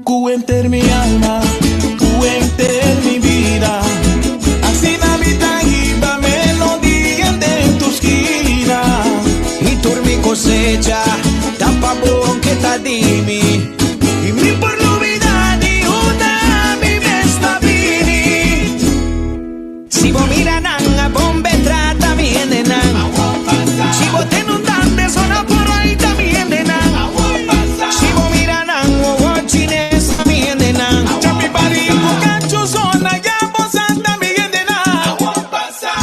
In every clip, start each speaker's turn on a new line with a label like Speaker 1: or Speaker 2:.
Speaker 1: Ku henter mi alma, ku henter mi bida. Asina mi ta hiba melodia den tur skina.
Speaker 2: I tur mi kosecha ta pa bo ke ta di mi.
Speaker 1: I mi por lubida di unda mi mes ta bini.
Speaker 2: Si bo mira nan a bon be trata mi hendenan. Si bo tende un dande sona por ahí ta mi hendenan. Si bo mira nan wowo chines ta mi hendenan.
Speaker 1: Chapi bari ku kachu zona ya bo sa ta mi hendenan.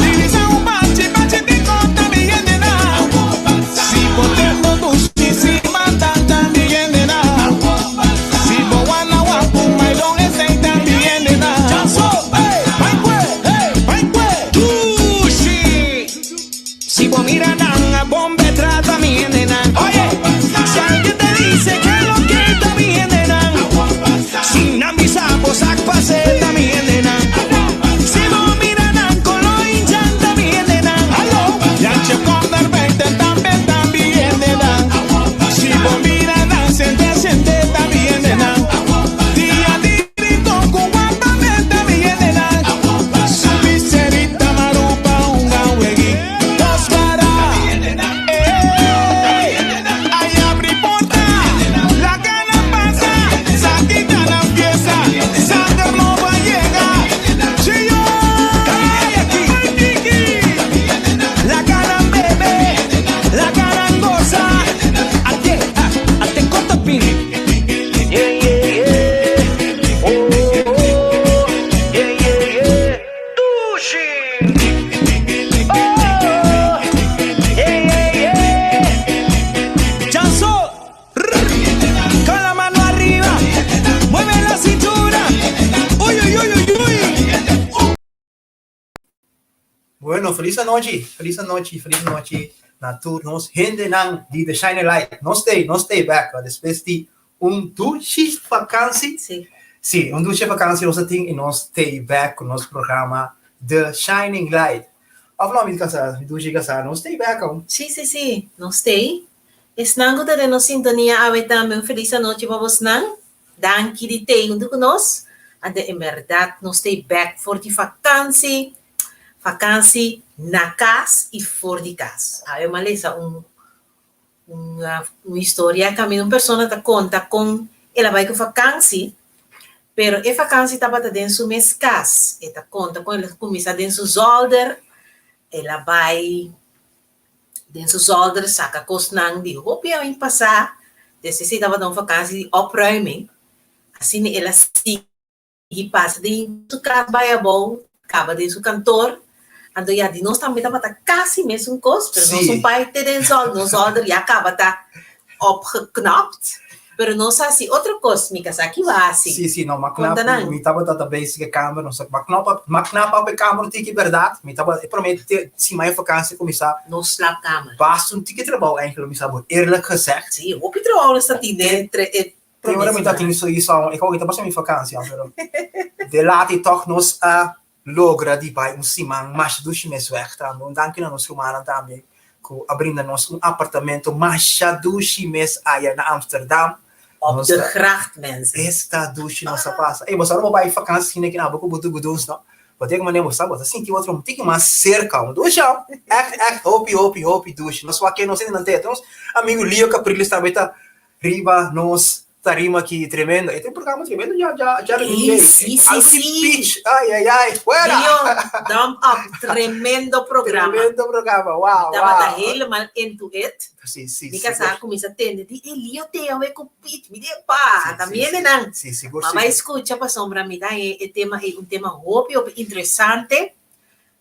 Speaker 1: Divisa un bachi bachi di kon ta mi hendenan. Si bo tende un dushi si manda ta mi hendenan. Si bo wana wapu mailon esei ta mi hendenan. Chanso, hey, bai kue, hey, bai kue.
Speaker 2: Dushi! Si bo mira nan a bon be trata mi hendenan. Oye, si alguien te dice que lo que ta mi hendenan. Si nan bisa bo sak pase ta mi hendenan. Si bo mira nan kolo inchan ta mi hendenan.
Speaker 1: Hallo, Jantje kom naar buiten tambe ta mi hendenan. Si bo mira nan sente sente ta mi hendenan. Dia di rincon ku wapamente ta mi hendenan. Subi serita marupa hunga weg'i dos para. Ey, ay abri porta, laga nan pasa, sa kita nan fiesta, sanger nobo a yega. Chio, ay Kiki.
Speaker 2: Laga nan bebe, laga nan gosa. Ate, ah, ate korta pin. Yeah. Oh, yeah. Dushi! Oh, yeah. Chanso, con la mano arriba, mueve la cintura. Uy, uy, uy, uy, uy.
Speaker 3: Bueno, felis anochi, felis anochi, felis anochi na tur nos hendenan di The Shining Light. Nos t'ei, nos t'ei bek despues di un dushi vakansi.
Speaker 4: Sí.
Speaker 3: Sí, un dushi vakansi nos a tin i nos t'ei bek ku nos programa The Shining Light. Of no, mi kasá, mi dushi kasá, nos t'ei bek aun.
Speaker 4: Sí, sí, sí, nos t'ei. Esnan ku ta den nos sintonia awe tambe un felis anochi pa bosnan. Danki di t'ei huntu ku nos. Anto en bèrdat nos t'ei bèk for di vakansi, vakansi na kas i for di kas. Awe mi a lesa un un un historia kaminda un persona ta konta kon el a bai ku vakansi, pero e vakansi tabata den su mes kas. E ta konta kon el a kuminsá den su zòlder, el a bai den su zòlder saka kosnan di hopi aña pasá, despues ei tabata un vakansi di opruiming, asina el a sigui pasa den su kas bai abou, kaba den su kantor, anto ya di nos tambe tabata kasi mesun kos, pero nos un bai te den zòlder, nos zòlder ya kaba ta opgeknapt, pero nos a hasi otro kos, mi kasá ki bo a hasi?
Speaker 3: Sí, sí, no, m'a knap, mi tabata ta bezig e kamer, nos a, m'a knap op, m'a knap op e kamer un tiki bèrdat, mi tabata, e promé te siman e vakansia kuminsá.
Speaker 4: Nos slaapkamer.
Speaker 3: Basta un tiki trabou eigenlijk, mi sa bo, eerlijk gezegd.
Speaker 4: Sí, hopi trabou nos ta tin den e
Speaker 3: Te ora mi ta tin soiso, e kòke ta pasa mi vakansia, pero de lati tòg nos a logra di bai un siman masha dushi mes wèg tambe. Un danki na nos rumannan tambe ku a brinda nos un apartamento masha dushi mes aya na Amsterdam.
Speaker 4: Op de gracht mensen.
Speaker 3: Esta dushi nos a pasa. Ey, bo sa ora bo bai vakansi asina aki na bo ku bo duguduns no. Bo tin manera bo sa bo ta sinti otro un tiki mas serka. Un dushi au. Ègt, ègt hopi, hopi, hopi dushi. Nos wak nos hende nan te. Nos amigu Leo Capriles tambe ta riba nos tarima aki tremendo. E ta un programa tremendo ya ya ya
Speaker 4: Sí, sí, sí,
Speaker 3: Algo di
Speaker 4: sí.
Speaker 3: pitch. Ay, ay, ay. Fuera.
Speaker 4: Leo, dump up. Tremendo programa.
Speaker 3: Tremendo programa. Wow,
Speaker 4: Tabata
Speaker 3: wow.
Speaker 4: helemaal into it.
Speaker 3: Sí, sí,
Speaker 4: Mi
Speaker 3: sigur.
Speaker 4: kasá kuminsá tende di e Leo te awe ku pitch. Mi di epa,
Speaker 3: Sí, sí,
Speaker 4: también
Speaker 3: sí.
Speaker 4: nan.
Speaker 3: Sí, sigur,
Speaker 4: Ma bai
Speaker 3: sigur.
Speaker 4: skucha pasobra mi ta e e tema ei un tema hopi hopi interesante.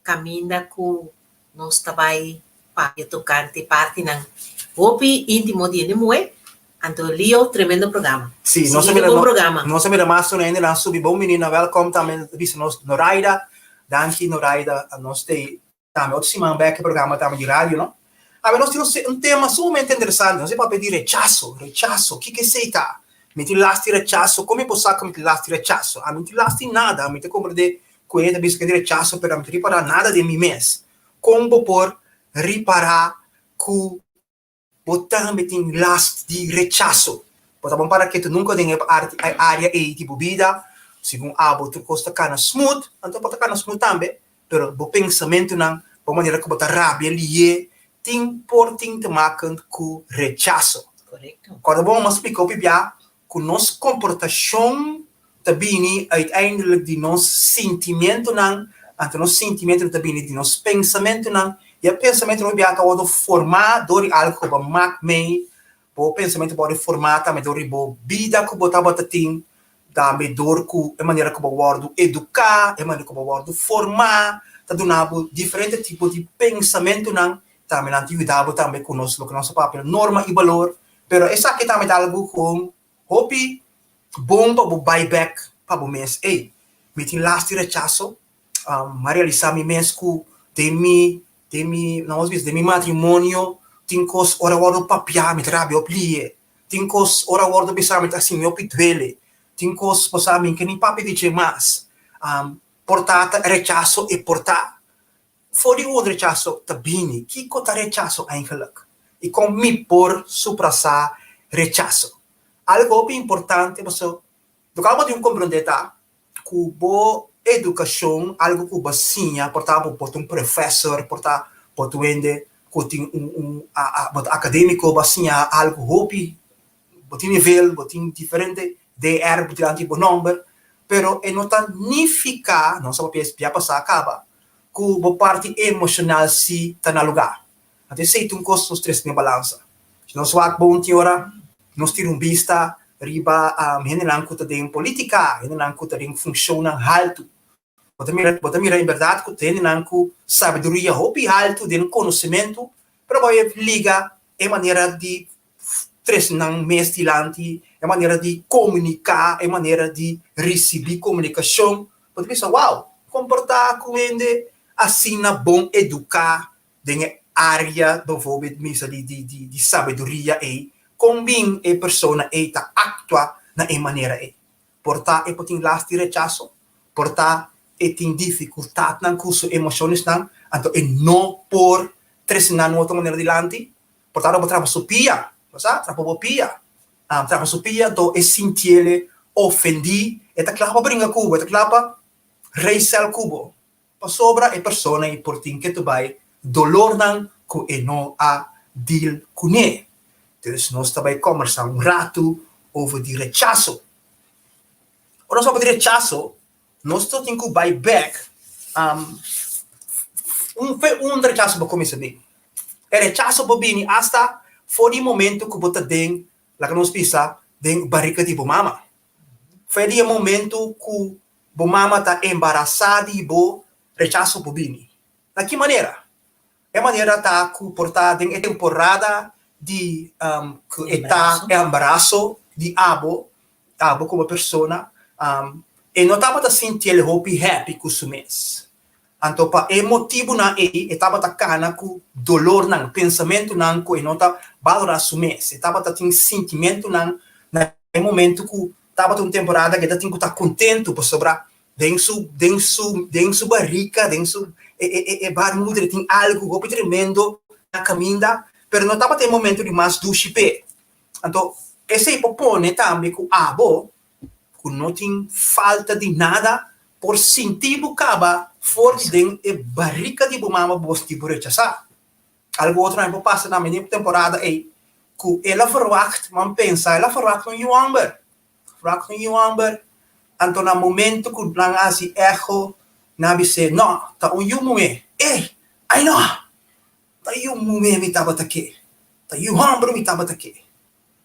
Speaker 4: Kaminda ku nos ta bai papia tokante partinan hopi íntimo di hende muhé. Anto Leo, tremendo programa.
Speaker 3: Sí, nos a
Speaker 4: Sigui
Speaker 3: mira,
Speaker 4: bon
Speaker 3: no,
Speaker 4: programa.
Speaker 3: nos a mira mas un hende nan subi bon bini na welkom tambe bisa nos Noraida. Danki Noraida, nos te tambe otro siman bek e programa tambe di radio, no? Awe nos tin un tema sumamente interesante, nos a papia di rechaso, rechaso, kiko esei ta? Mi tin last di rechaso, kon mi por sa ku mi tin last di rechaso? Ami no tin last di nada, mi ta komprende ku e ta bisa ku e tin rechaso, pero ami no ta ripará nada den mi mes. Kon bo por ripará ku bo tambe tin last di rechaso? Bo ta bon para ketu nunka den e área ei di bo bida. Segun abo tur kos ta kana smooth, anto bo ta kana smooth tambe, pero bo pensamentunan, bo manera ku bo ta rabia lié, tin por tin te maken ku rechaso. Kòrda bon, mi a splika hopi bia ku nos komportashon ta bini uiteindelijk di nos sintimientonan, anto nos sintimientonan ta bini di nos pensamentonan, i e pensamentonan hopi bia ta wòrdu formá dor di algu ku bo a mak mei, bo pensamentu por wòrdu formá tambe dor di bo bida ku bo tabata tin, tambe dor ku e manera ku bo wòrdu eduká, e manera ku bo wòrdu formá, ta duna bo diferente tipo di pensamentonan, tambe nan ta yuda bo tambe ku nos loke nos ta papia norma i balor, pero esaki tambe ta algu ku Hopi bon pa bo bai bek pa bo mes, ey, mi tin last di rechaso, m'a realisa mi mes ku den mi, den mi, nan nos bisa, den mi matrimonio tin kos ora wòrdu papia mi ta rabia hopi lihe, tin kos ora wòrdu bisa mi ta sinti hopi duele, tin kos bo sa mi no ke ni papia di dje mas, por ta ta rechaso e por ta. For di un rechaso ta bini? Kiko ta rechaso eigenlijk? I kon mi por suprasá rechaso? Algu hopi importante paso loke bo tin ku komprondé ta ku bo edukashon, algu ku bo a siña, por ta bo por ta un profesor, por ta bo ta un hende ku tin un un bo ta akadémiko, bo a siña algu hopi, bo tin nivel, bo tin diferente DR dilanti bo nòmber, pero e no ta nifiká, nos a papia bia pasá kaba, ku bo parti emoshonal si ta na lugá. Anto esei ta un kos nos tres den balansa. Si nos wak bon tin ora nos tira un bista riba hendenan ku ta den politika, hendenan ku ta den funshonnan haltu. Bo ta mira bo ta mira en bèrdat ku ta hendenan ku sabiduria hopi haltu den konosementu, pero bo a liga e manera di trese nan mes dilanti, e manera di komuniká, e manera di risibí komunikashon. Bo ta bisa, wow, komportá ku hende asina bon eduká den e área bijvoorbeeld misa di di di di sabiduria ei, kon bin e persona ei ta aktua na e manera ei? Por ta e por tin last di rechaso, por ta e tin difikultatnan ku su emoshonsnan, anto e no por trese nan otro manera dilanti. Por tanto bo trapa su pia, bo sa, trapa bo pia. Trapa su pia, anto e sintiele ofendí, e ta kla pa bringa ku bo, e ta kla pa reisel ku bo. Pasobra e persona ei por tin ke bai dolornan ku e no a deal kuné. Dus nos ta bai kòmbersá un ratu over di rechaso. Ora nos papia di rechaso, nos ta tin ku bai bèk un fe un rechaso bo kuminsá bin. E rechaso por bini asta for di momento ku bo ta den, laga nos bisa, den barika di bo mama. For di e momento ku bo mama ta embarasá di bo, rechaso por bini. Na ki manera? E manera ta ku por ta den e temporada di ku e ta embaraso di abo, abo komo persona, e no tabata sinti el hopi happy ku su mes. Anto pa e motibunan ei e tabata kana ku dolornan, pensamentunan ku e no ta balorá su mes. E tabata tin sintimentunan na e momentu ku tabata un temporada ku e ta tin ku ta kontentu pasobra Den su, den su, den su barrica, den su, e, e, e, e baarmoeder e tin algu hopi tremendo na caminda, pero no tabata e momento di mas dushi p'e. Anto, esei por pone tambe cu abo, cu no tin falta di nada, por sinti bo caba for di den e barrica di bo mama bo sinti bo rechasa. Algu otro tambe por pasa tambe den e temporada ei, cu el a verwacht, man pensa, el a verwacht un yu homber. Wak un yu hòmber, anto na momentu ku nan a hasi echo, nan a bis'é, No, ta un yu muhé. Ey! Ay no! Ta yu muhé mi tabata ke. Ta yu hòmber mi tabata ke.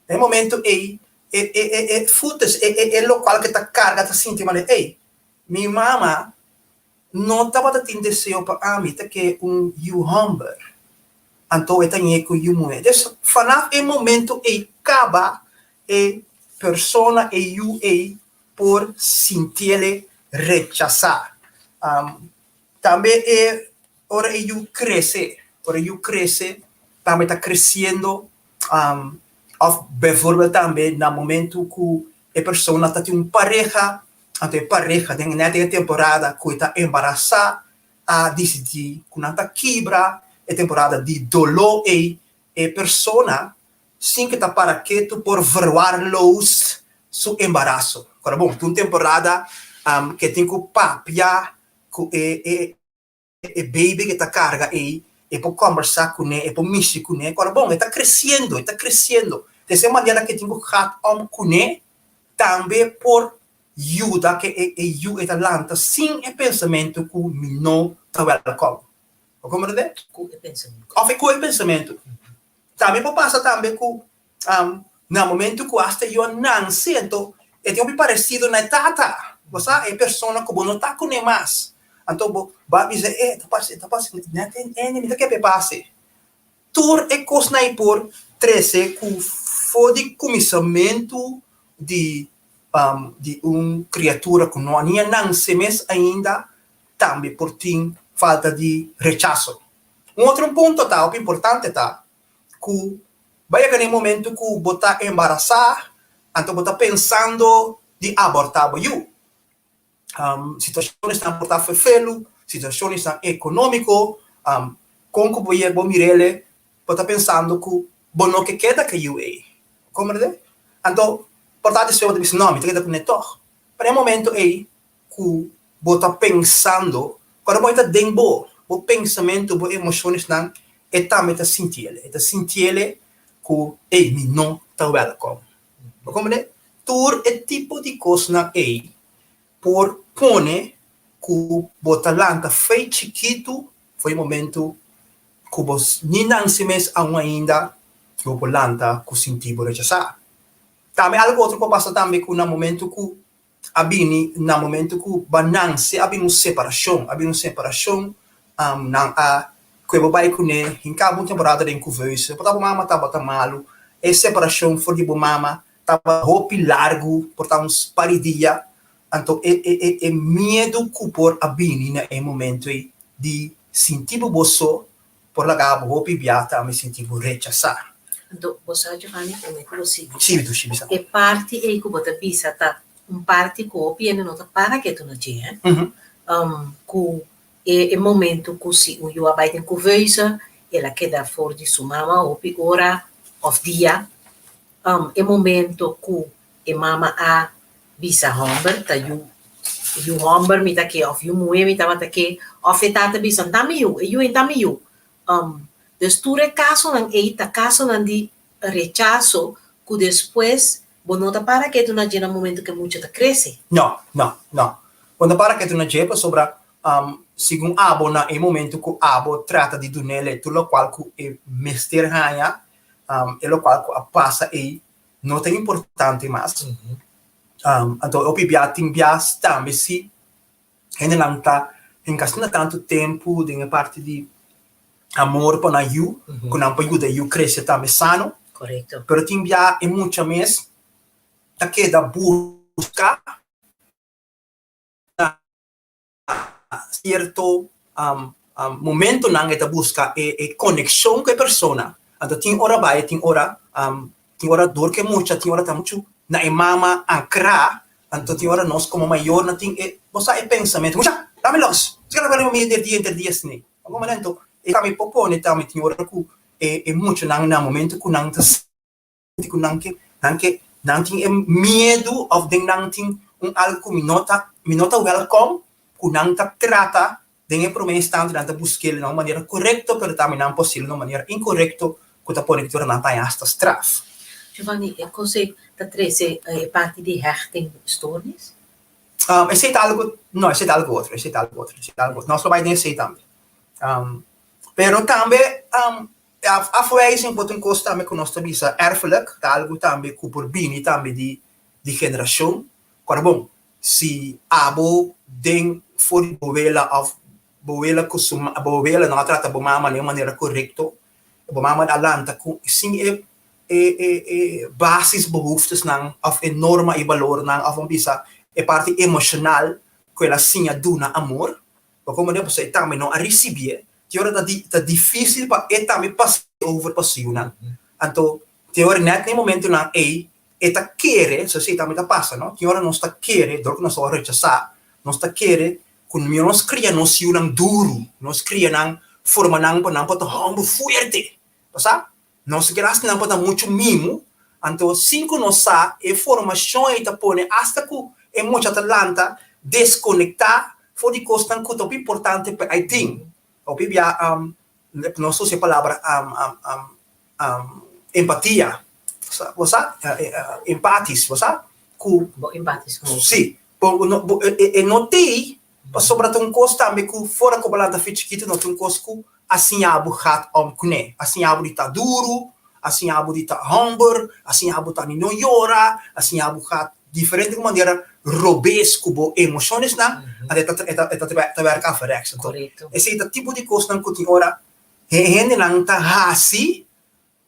Speaker 3: Na e momentu ei, e e e e footus, e e e lokual ku e ta karga ta sinti manera, Ey, mi mama no tabata tin deseo pa ami ta ke un yu hòmber. Anto e ta ñe ku yu muhé. Dus, vanaf e momentu ei kaba, E persona e yu ei por sintiele rechasá. Tambe e ora e yu krese, ora e yu krese tambe ta kresiendo òf bèvorbel tambe na momentu ku e persona ta tin un pareha, anto e pareha den nèt den e temporada ku e ta embarasá a disidí ku nan ta kibra e temporada di doló ei, e persona. sin ku ta para ketu por verwaarloosd su embaraso. Ora bon, tin un temporada ku e tin ku papia ku e e e baby ku e ta karga ei, e por kòmbersá kuné, e por mishi kuné. Ora bon, e ta kresiendo, e ta kresiendo. Des e manera ku e tin ku gaat om kuné tambe por yuda ku e e yu e ta lanta sin e pensamentu ku mi no ta wèlkòm. Bo komprendé?
Speaker 4: Ku e pensamentu.
Speaker 3: Òf ku e pensamentu. Tambe por pasa tambe ku na momento ku asta yu a nanse anto e tin hopi paresido na e tata. Bo sa e persona ku bo no ta kuné mas. Anto bo a bisa e ta parse ta parse nèt e mi ta ke pa e pase. Tur e kosnan ei por trese ku for di kuminsamentu di di un kriatura ku no a ni a nanse mes ainda tambe por tin falta di rechaso. Un otro punto ta hopi importante ta ku bai yega na e momento ku bo ta embarasá anto bo ta pensando di abortá bo yu. Situashonnan por ta ferfelu, situashonnan ekonómiko, kon ku bo yega bo mir'el bo ta pensando ku bo no ke keda ku e yu ei. Komprende? Anto por ta despues bo ta bisa no mi ta keda kuné tòg. Pero e momento ei ku bo ta pensando, ora bo ta den bo, bo pensamentu, bo emoshonnan, e tambe ta sinti el. E ta sinti el ku, ey, mi no ta wèlkòm. Bo komprendé? Tur e tipo di kosnan ey por pone ku bo ta lanta fei chikitu for e momentu ku bo ni nansi mes aun ainda bo por lanta ku sinti bo rechasá. Tambe algu otro por pasa tambe ku na momentu ku a bini na momento ku ba nanse a bini un separashon, a bini un separashon, nan a kue bo bai kuné hinka bo un temporada den kuveuze, por ta bo mama tabata malu, e separashon for di bo mama tabata hopi largu, por ta un par di dia, anto e e e miedu ku por a bini na e momento ei di sinti bo bo so por laga bo hopi bia tambe sinti bo rechasá.
Speaker 4: Anto, bo sa Giovanni, promé ku bo sigui.
Speaker 3: Sí, tu sigui sa.
Speaker 4: E parti ei ku bo ta bisa ta un parti ku hopi hende no ta para ketu na dje, hè. Ku e e momento ku si un yu a bai den kuveuze, el a keda for di su mama hopi ora òf dia. E momento ku e mama a bisa hòmber ta yu yu hòmber mi ta ke òf yu muhé mi tabata ke òf e tata bisa n'ta mi yu e yu ei n'ta mi yu. Dus tur e kasonan ei ta kasonan di rechaso ku despues bo no ta para ketu na dje na momento ku e mucha ta krese.
Speaker 3: No, no, no. Bo no ta para ketu na dje pasobra segun abo na e momento ku abo trata di dun'el tur lokual ku e mester haña, e lokual ku a pasa ei no ta importante mas. Anto hopi bia tin bias tambe si hendenan ta hinka asina tantu tempu den e parti di amor pa nan yu, ku nan por yuda e yu krese tambe sano.
Speaker 4: Korekto.
Speaker 3: Pero tin bia e mucha mes ta keda buska na cierto momentonan e ta busca e conexion cu e persona, anto tin ora bay, tin ora tin ora dor cu e mucha, tin ora ta mucho na e mama ancra, anto tin ora nos como mayornan tin e, bo sa e pensamento, mucha dame los, esaki ta bini henter dia henter dia asina, algun momento e tambe por pone tambe tin ora cu e muchanan na momento cu nan ta. ku nan ke nan ke nan tin e miedu òf den nan tin un algu ku mi no ta mi no ta wèlkòm ku nan ta trata den e promé instante nan ta busk'el na un manera korekto pero tambe nan por hasil'e na un manera inkorekto ku ta pone ku tur nan ta haña hasta straf.
Speaker 4: Giovanni, e kos ei ta trese e parti di hechtingstoornis?
Speaker 3: Esei ta algu, no, esei ta algu otro, esei ta algu otro, esei ta algu otro. Nos lo bai den esei tambe. Pero tambe Afwijzing por ta un kos tambe ku nos ta bisa erfelijk, ta algu tambe ku por bini tambe di di generashon. Kòrda bon, si abo den for di bo wela òf bo wela ku su bo wela no a trata bo mama den un manera korekto, bo mama a lanta ku sin e e e e basisbehoeftesnan òf e norma i balornan òf bo bisa e parti emoshonal ku el a siña duna amor, Bo komprende? Pasobra e tambe no a risibié. Tin ora ta di ta difísil pa e tambe pas'é over pa su yunan. Anto, tin ora nèt na e momentunan ei, e ta kere, so esei tambe ta pasa, no? Tin ora nos ta kere, dor ku nos tabata rechasá, nos ta kere ku mihó nos kria nos yunan duru, nos kria nan, forma nan pa nan por ta hòmber fuerte. Bo sa? Nos kier hasi nan pa ta muchu mimu, anto sin ku nos sa e formashon ei ta pone asta ku e mucha ta lanta deskonektá for di kosnan ku ta hopi importante pa ei tin. Hopi bia nos usa e palabra empatia, bo sa? Empatis, bo sa? Ku
Speaker 4: Bo empatis ku otro.
Speaker 3: Si, bo no e no t'ei pasobra ta un kos tambe ku fora ku bo lanta fi chikitu no ta un kos ku a siña bo gaat om kuné. A siña bo di ta duru, a siña bo di ta hòmber, a siña bo ta ni no yora, a siña bo gaat diferente manera robes ku bo emoshonsnan, anto e ta e ta e ta wèrk averèks. Anto esei ta tipo di kosnan ku tin ora hendenan ta hasi,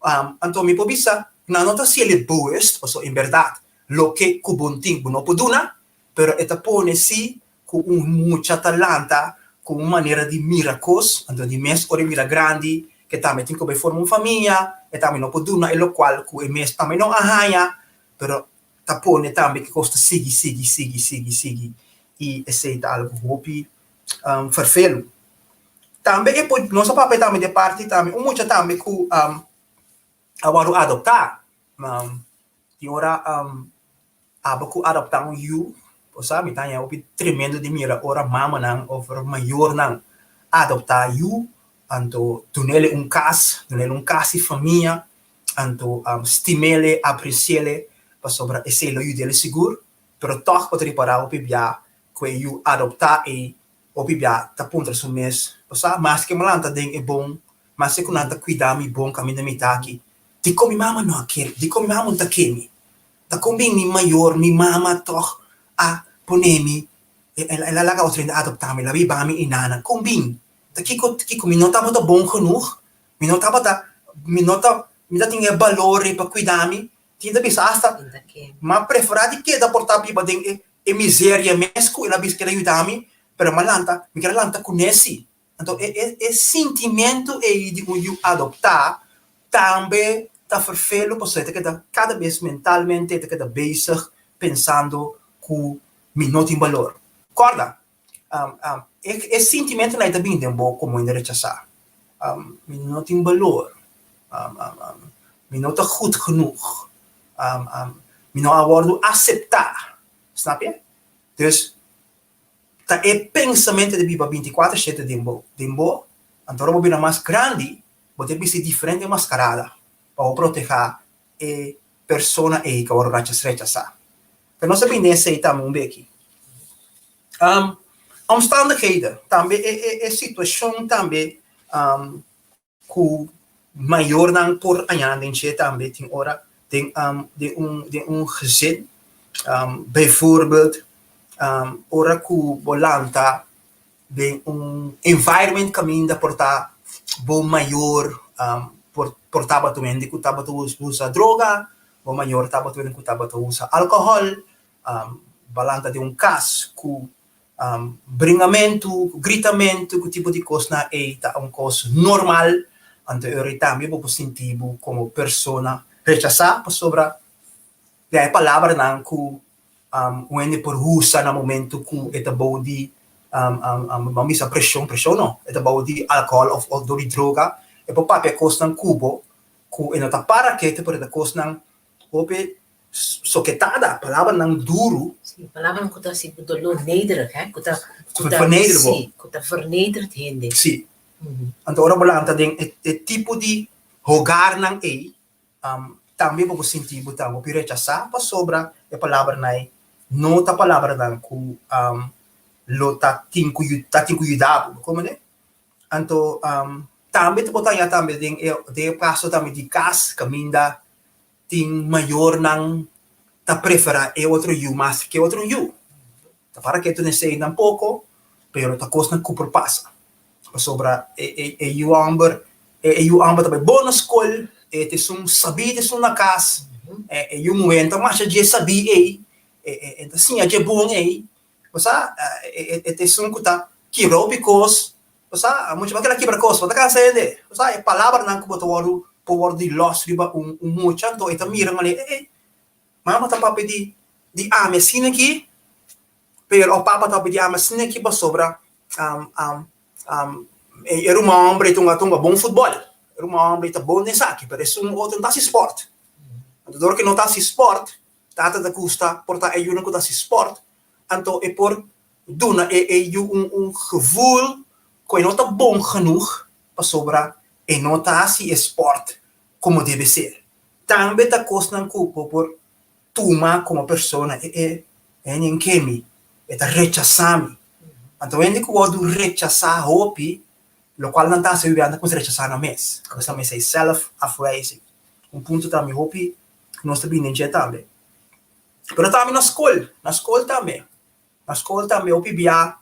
Speaker 3: anto mi por bisa nan no ta hasiel e bewust, pasobra en bèrdat loke ku bo tin bo no por duna, pero e ta pone si ku un mucha ta lanta ku un manera di mira kos, anto di mes ora e mira grandi ke tambe tin ku bai forma un famia, e tambe no por duna e lokual ku e mes tambe no a haña, pero ta pone tambe ku kos ta sigui sigui sigui sigui sigui i esei ta algu hopi ferfelu. Tambe e por nos a papia tambe di e parti tambe un mucha tambe ku a wòrdu adoptá. Tin ora abo ku adoptá un yu, bo sa mi ta haña hopi tremendo di mira ora mamanan òf mayornan adoptá yu, anto dun'el un kas, dun'el un kas di famia, anto stim'el, apresi'el, pasobra esei lo yud'el sigur, pero tòg bo ta ripará hopi bia ku e yu adoptá ei hopi bia ta puntra su mes, Bo sa, maske mi lanta den e bon, maske ku nan ta kuida mi bon kaminda mi ta aki, dikon mi mama no a kere? Dikon mi mama no ta ke mi? Ta kon bin mi mayor, mi mama tòg a pone mi, el a laga otro hende adoptá mi, el a biba mi i nana? Kon bin? Ta kiko, kiko mi no tabata bon genoeg? Mi no tabata, mi no ta, mi ta tin e balor ei pa kuida mi? Tin ta bisa asta, M'a preferá di keda por ta biba den e e miseria mes ku el a bisa ku el a yuda mi, pero m'a lanta, mi ker a lanta kuné sí. Anto e e e sintimentu ei di un yu adoptá tambe ta ferfelu pasobra e ta keda kada bes mentalmente e ta keda bezig pensando ku mi no tin balor. Kòrda, e e sintimentunan ei ta bini den bo komo hende rechasá. Mi no tin balor, mi no ta goed genoeg, mi no a wòrdu aseptá, snap je? Dus ta e pensamentu ta biba binti kuater shete den bo, den bo, anto ora bo bira mas grandi bo ta bisti diferente maskarada pa bo protehá e persona ei ku a wòrdu rechasá. Pero nos a bini den esei tambe un beki. Omstandigheden, tambe e e e situashon tambe ku mayornan por haña den dje tambe tin ora den den un den un gezin. Bijvoorbeeld ora ku bo lanta den un environment kaminda por ta bo mayor por por tabata un hende ku tabata usa droga, bo mayor tabata un hende ku tabata usa alkohòl, bo lanta den un kas ku bringamentu, ku gritamentu, ku tipo di kosnan ei ta un kos normal, anto e ora ei tambe bo por sinti bo komo persona rechasá pasobra den e palabranan ku un hende por usa na momento ku e ta bou di ban bisa preshon, preshon no, e ta bou di alkohòl òf dor di droga, e por papia kosnan ku bo ku e no ta para ketu pero e ta kosnan hopi soketada, palabranan duru.
Speaker 4: Sí, palabranan ku ta hasi bo doló nederig, hè, ku ta,
Speaker 3: ku ta verneder bo.
Speaker 4: Sí, ku ta vernederd hende.
Speaker 3: Sí. Anto ora bo lanta den e tipo di hogarnan ei, tambe bo por sinti bo ta hopi rechasá pasobra e palabranan ei no ta palabranan ku lo ta tin ku ta tin ku yuda bo, bo komprende? Anto tambe bo ta haña tambe den e den e kaso tambe di kas kaminda tin mayornan ta preferá e otro yu mas ke otro yu. Ta para ke tu nesei tampoko, pero ta kosnan ku por pasa. Pasobra e e e yu hòmber e e yu hòmber ta bai bon na skol, e ta esun sabí, ta esun na kas, e e yu muhé no ta masha dje sabí ei, e e e ta siña dje bon ei. Bo sa, e e e ta esun ku ta kibra hopi kos, bo sa, mucha bo keda kibra kos, bo ta kansa hende. Bo sa, e palabranan ku bo ta wòrdu por wòrdu di lòs riba un un mucha, anto e ta mira manera, e e, mama ta papia di di ami asina aki, pero òf papa ta papia di ami asina aki pasobra e ruman hòmber ei ta hunga bon futbòl. Ruman homber ta bon den esaki, pero esun otro no ta hasi sport. Anto dor ku e no ta hasi sport, tata ta gusta por ta e yunan ku ta hasi sport, anto e por duna e e yu un un gevoel ku e no ta bon genoeg pasobra e no ta hasi e sport komo debe ser. Tambe ta kosnan ku bo por tuma komo persona e e hende en ke mi, e ta rechasá mi. Anto hende ku wòrdu rechasá hopi, lokual nan ta hasi hopi bia nan ta kuminsá rechasá nan mes. Nos ta mester self-afwijzing. Un punto tambe hopi ku nos ta bini den dje tambe. Pero tambe na skol, na skol tambe. Na skol tambe hopi bia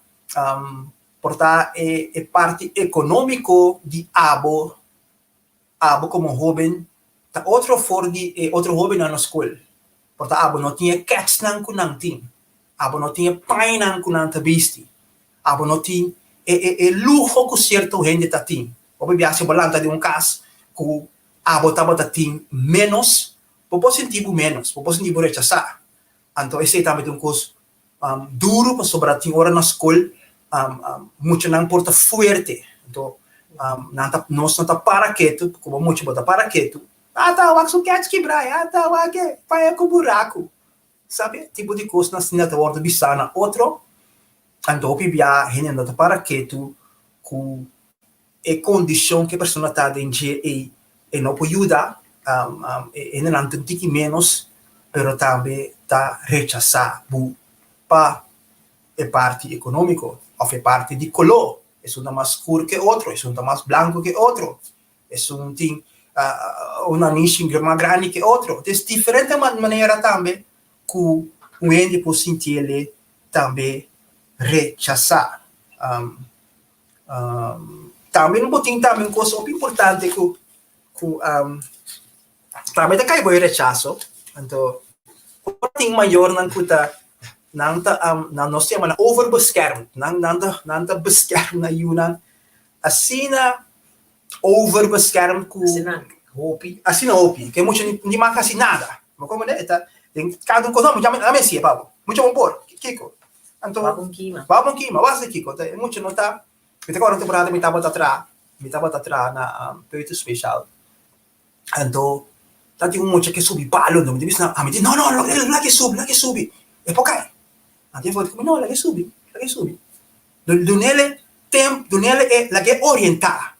Speaker 3: por ta e e parti ekonómiko di abo, abo komo hóben ta otro for di e otro hóbennan na skol. Por ta abo no tin e kètsnan ku nan tin, abo no tin e pañanan ku nan ta bisti, abo no tin e e e luho ku sierto hende ta tin. Hopi bia si bo lanta di un kas ku abo tabata tin ménos, bo por sinti bo ménos, bo por sinti bo rechasá. Anto esei tambe ta un kos duru pasobra tin ora na skol muchanan por ta fuerte. Anto nan ta nos no ta para ketu, komo mucha bo ta para ketu, ata wak su kèch kibrá, ata wak e paña ku buraku. Sabi? Tipo di kosnan asina ta wòrdu bisá na otro. Anto hopi bia hende no ta para ketu ku e kondishon ku e persona ta den dje ei e no por yuda, e hendenan ta un tiki ménos, pero tambe ta rechasá bo pa e parti ekonómiko òf e parti di koló, esun ta mas skur ke otro, esun ta mas blanku ke otro, esun tin un nanishi mas grandi ke otro. Entonces diferente manera tambe ku un hende por sintiele tambe rechasá. Tambe no por tin tambe un kos hopi importante ku ku tambe ta kai bo e rechaso, anto ora tin mayornan ku ta nan ta nan nos yama nan overbeschermd, nan nan ta nan ta bescherm nan yunan asina overbeschermd ku hopi asina hopi ke mucha ni mag hasi nada, bo komprende? E ta den kada un kos no mucha a mester pa bo, mucha bo por kiko? Anto,
Speaker 4: Wak un kima.
Speaker 3: Wak un kima, wak si kiko. E mucha no ta, mi ta kòrda un temporada mi tabata traha, mi tabata traha na peuterspeciaal. Anto, tabatin un mucha ke subi palo, anto mi ta bisa, ami di, no, no, laga e subi, laga e subi. E por kai. Anto e for di, no, laga e subi, laga e subi. Dunele tempu, dunele e, laga e orientá.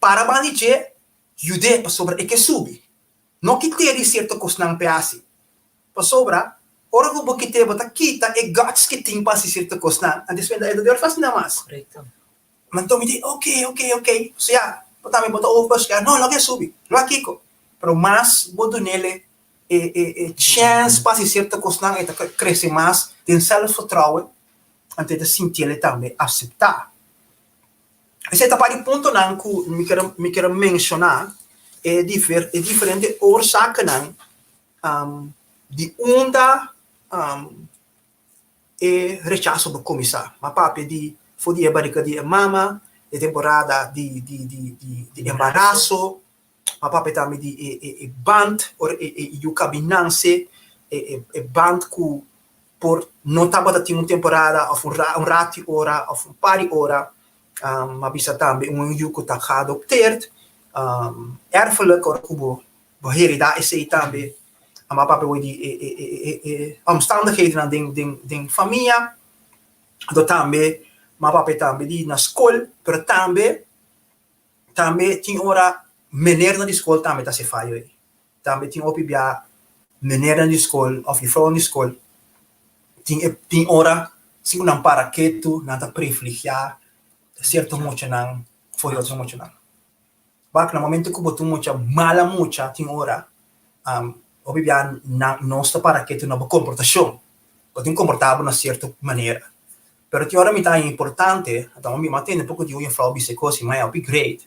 Speaker 3: Para banda di dje, yud'é pasobra e ke subi. No kit'é di sierto kosnan p'e hasi. Pasobra, ora ku bo kit'é, bo ta kita e guts ku e tin pa hasi sierto kosnan, anto esei e ta dor fásil na mas. Ma anto mi di, oke, oke, oke. So ya, bo tambe bo ta overbeschermd. No, loke a subi. Lo a kiko. Pero mas bo dun'el e e e chèns pa hasi sierto kosnan, e ta krese mas den sèlfvertrouwen, anto e ta sintiel tambe aseptá. Esei ta par di puntonan ku mi ker mi ker menshoná, e difer e diferente oorzakennan di unda e rechaso por kuminsá. Mi a papia di for di e barika di e mama, e temporada di di di di di embaraso, mi a papia tambe di e e e band ora e e yu kabi nanse, e e e band ku por no tabata tin un temporada of un un rati ora of un par di ora, mi a bisa tambe un yu ku ta geadopteerd, erfelijk ora ku bo bo heredá esei tambe, mi a papia di e e e e omstandighedennan den den den famia, anto tambe mi a papia tambe di na skol, pero tambe tambe tin ora menernan di skol tambe ta hasi fayo ei. Tambe tin hopi bia menernan di skol òf jufrounan di skol tin e tin ora si ku nan para ketu nan ta privilegiá sierto muchanan for di otro muchanan. Wak na momento ku bo ta un mucha mala mucha tin ora hopi bia nan nos ta para ketu na bo komportashon, bo tin komportá bo na sierto manera. Pero tin ora mi ta haña importante, anto mi a tende poko di un jufrou bisa e kos i mi a haña hopi great,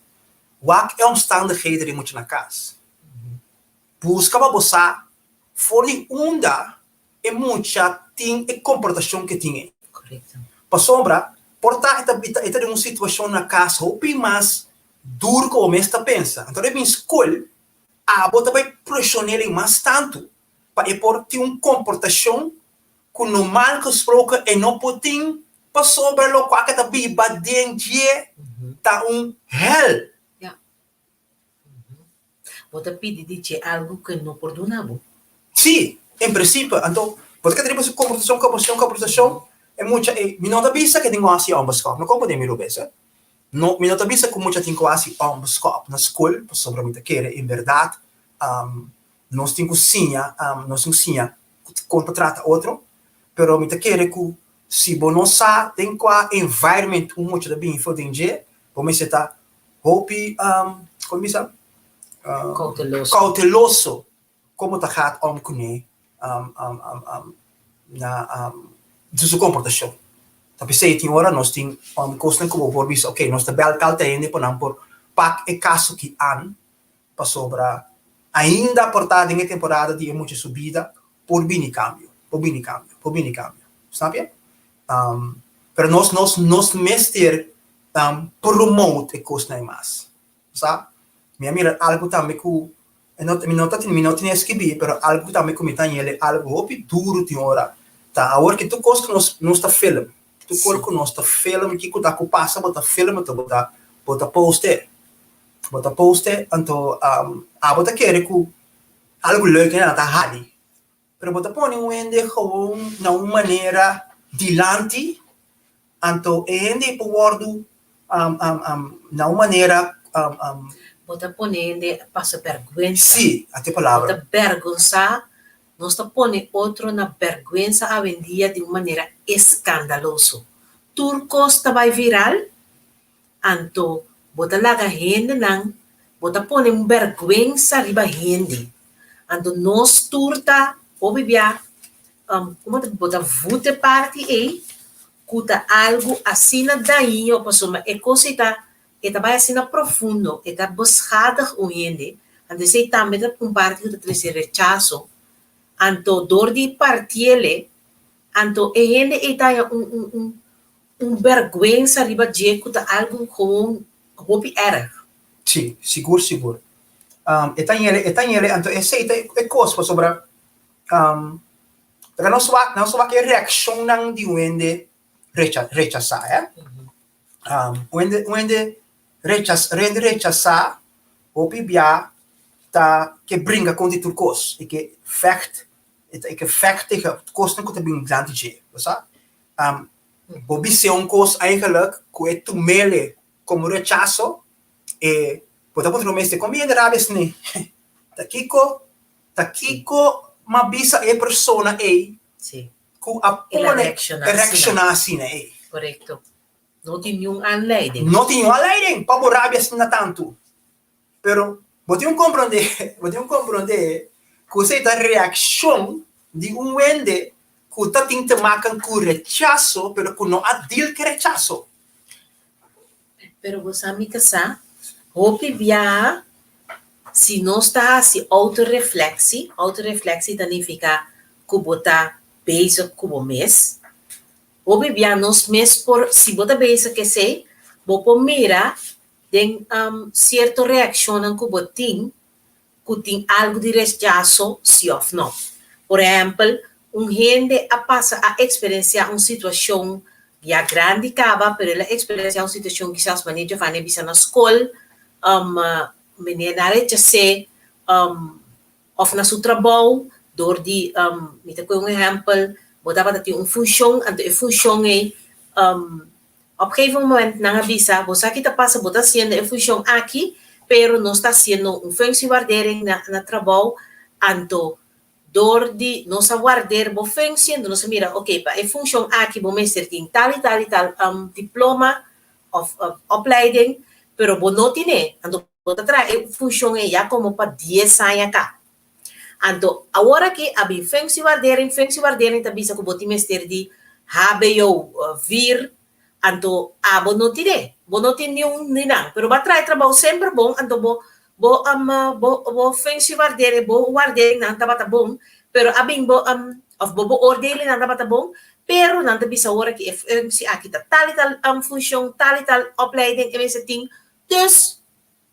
Speaker 3: Wak e omstandigheden di mucha na kas. Buska pa bo sa for di unda e mucha tin e komportashon ku e tin ei. Pasobra por ta e ta e ta den un situashon na kas hopi mas duru ku bo mes ta pensa. Anto ora e bin skol, abo ta bai preshon'el ei mas tantu pa e por tin un komportashon ku normal gesproken e no por tin pasobra lokual ke ta biba den dje ta un hèl.
Speaker 4: Bo ta pidi di dje algu ku e no por duna bo.
Speaker 3: Sí, en prinsipio. Anto, bo ta keda riba su komportashon, komportashon, komportashon, e mucha ei, mi no ta bisa ku e tin ku hasi ònbeskòp, no komprondé mi rubes, eh. No, mi no ta bisa ku mucha tin ku hasi ònbeskòp na skol, pasobra mi ta kere en bèrdat, nos tin ku siña, nos tin ku siña kon ta trata otro, pero mi ta kere ku si bo no sa den kua environment un mucha ta bini for den dje, bo mester ta hopi, kon bisa?
Speaker 4: Kouteloso.
Speaker 3: Kouteloso kon bo ta gaat om kuné na su komportashon. Ta p'esei tin ora nos tin kosnan ku bo por bisa, ok, nos ta bèl tal ta hende pa nan por pak e kaso ki an, pasobra ainda por ta den e temporada di e mucha su bida por bini kambio, por bini kambio, por bini kambio. Snap je? Pero nos nos nos mester promote e kosnan mas. Sa? Mi a mira algu tambe ku e no mi no ta mi no tin eskibí pero algu tambe ku mi ta yele algu hopi duru tin ora ta awor ki tur kos ku nos nos ta film tur kos ku nos ta film kiko ta ku pasa bo ta film anto bo ta bo ta poste bo ta poste anto abo ta kere ku algu leuk nan ta hali pero bo ta pone un hende gewoon na un manera dilanti anto e hende por wordu na un manera.
Speaker 4: Bo ta pone hende pasa bèrgwensa.
Speaker 3: Sí, ati e palabra.
Speaker 4: Bo ta bèrgonsá, nos ta pone otro na bèrgwensa awendia di un manera eskandaloso. Tur kos ta bai viral, anto bo ta laga hendenan, bo ta pone un bèrgwensa riba hende. Anto nos tur ta hopi bia, komo ta bo ta vute parti ei ku ta algu asina daño pasobra e kos ei ta e ta bai asina profundo, e ta beschadig un hende, anto esei tambe ta un parti ku ta trese rechaso, anto dor di partiele, anto e hende ei ta haña un un un un bèrgwensa riba dje ku ta algu gewoon hopi erg.
Speaker 3: Sí, sigur sigur. E ta yele e ta yele anto esei ta e kos pasobra Pero nos wak, nos wak e reakshonnan di un hende recha, rechasá, eh. Un hende, un hende rechas, un hende rechasá hopi bia ta ke bringa kontra tur kos, e ke vecht, e ke vecht tegen kosnan ku ta bin dilanti dje, bo sa. Bo bis'é un kos eigenlijk ku e tum'é komo rechaso, e bo ta puntra bo mes, kon mi hende rabia asina? Ta kiko Ta kiko m'a bisa e persona ei ku a pone e reakshoná asina ei?
Speaker 4: Korekto. No tin niun aanleiding.
Speaker 3: No tin niun aanleiding pa bo rabia asina tantu. Pero bo tin ku komprondé, bo tin ku komprondé ku esei ta reakshon di un wende ku ta tin te maken ku rechaso pero ku no a deal ku e rechaso.
Speaker 4: Pero bo sa mi kasá, hopi biaha si nos ta hasi autorefleksie, autorefleksie ta nifiká ku bo ta bezig ku bo mes, hopi biaha nos mes por, si bo ta bezig ku esei, bo por mira den sierto reakshonnan ku bo tin ku tin algu di rechaso si òf no. Por ehèmpel, un hende a pasa a eksperensiá un situashon ya grandi kaba, pero el a eksperensiá un situashon kisas manera Giovanni a bisa na skol, meneer nan a rechas'é, òf na su trabou dor di, mi ta kohe un ehèmpel, bo tabata tin un funshon, anto e funshon ei Op gegeven moment nan a bisa, bo sa ki ta pasa, bo ta haciendo e funcion aki, pero nos ta haciendo un functiewaardering na na trabou, anto door di nos a waardeer bo functie, anto nos a mira, ok, pa e funcion aki bo mester tin tal y tal y tal diploma of opleiding, pero bo no tine, anto bo ta traha e funcion ei ya como pa dies aña ka. Anto awor aki a bin functiewaardering, functiewaardering ta bisa ku bo tin mester di hbo vier, anto abo no tin e, bo no tin niun di nan, pero bo a traha e trabou semper bon, anto bo bo bo bo functiewaardering, bo waarderingnan tabata bon, pero a bin bo of bo beoordelingnan tabata bon, pero nan ta bisa awor aki e functie aki ta tal i tal funcion, tal i tal opleiding e mester tin, dus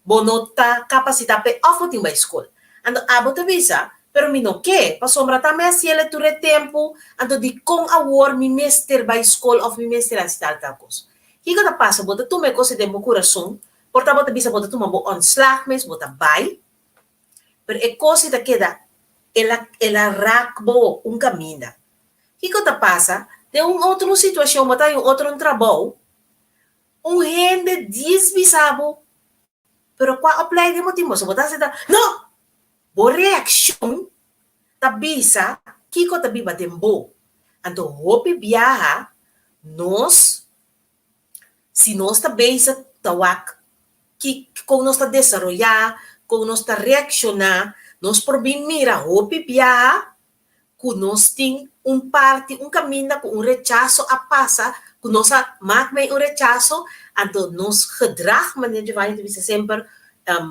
Speaker 4: Bo no ta kapasitá p'e òf bo tin bai skol. Anto abo ta bisa, Pero mi no ke, pasobra ta mi hasiel e tur e tempu, anto dikon awor mi mester bai skol òf mi mester hasi tal tal kos? Kiko ta pasa? Bo ta tuma e kos ei den bo kurason, por ta bo ta bisa bo ta tuma bo ontslag mes, bo ta bai. Pero e kos ei ta keda, el a el a rak bo un kaminda. Kiko ta pasa? Den un otro situashon bo ta den un otro trabou, un hende dies bisa bo, pero kua opleiding bo tin? Boso bo ta aseptá? No! Bo reakshon ta bisa kiko ta biba den bo. Anto hopi biaha nos, si nos ta bezig ta wak ki kon nos ta desaroyá, kon nos ta reakshoná, nos por bin mira hopi biaha ku nos tin un parti, un kaminda ku un rechaso a pasa, ku nos a mak mei un rechaso, anto nos gedrag, manera Giovanni ta bisa semper,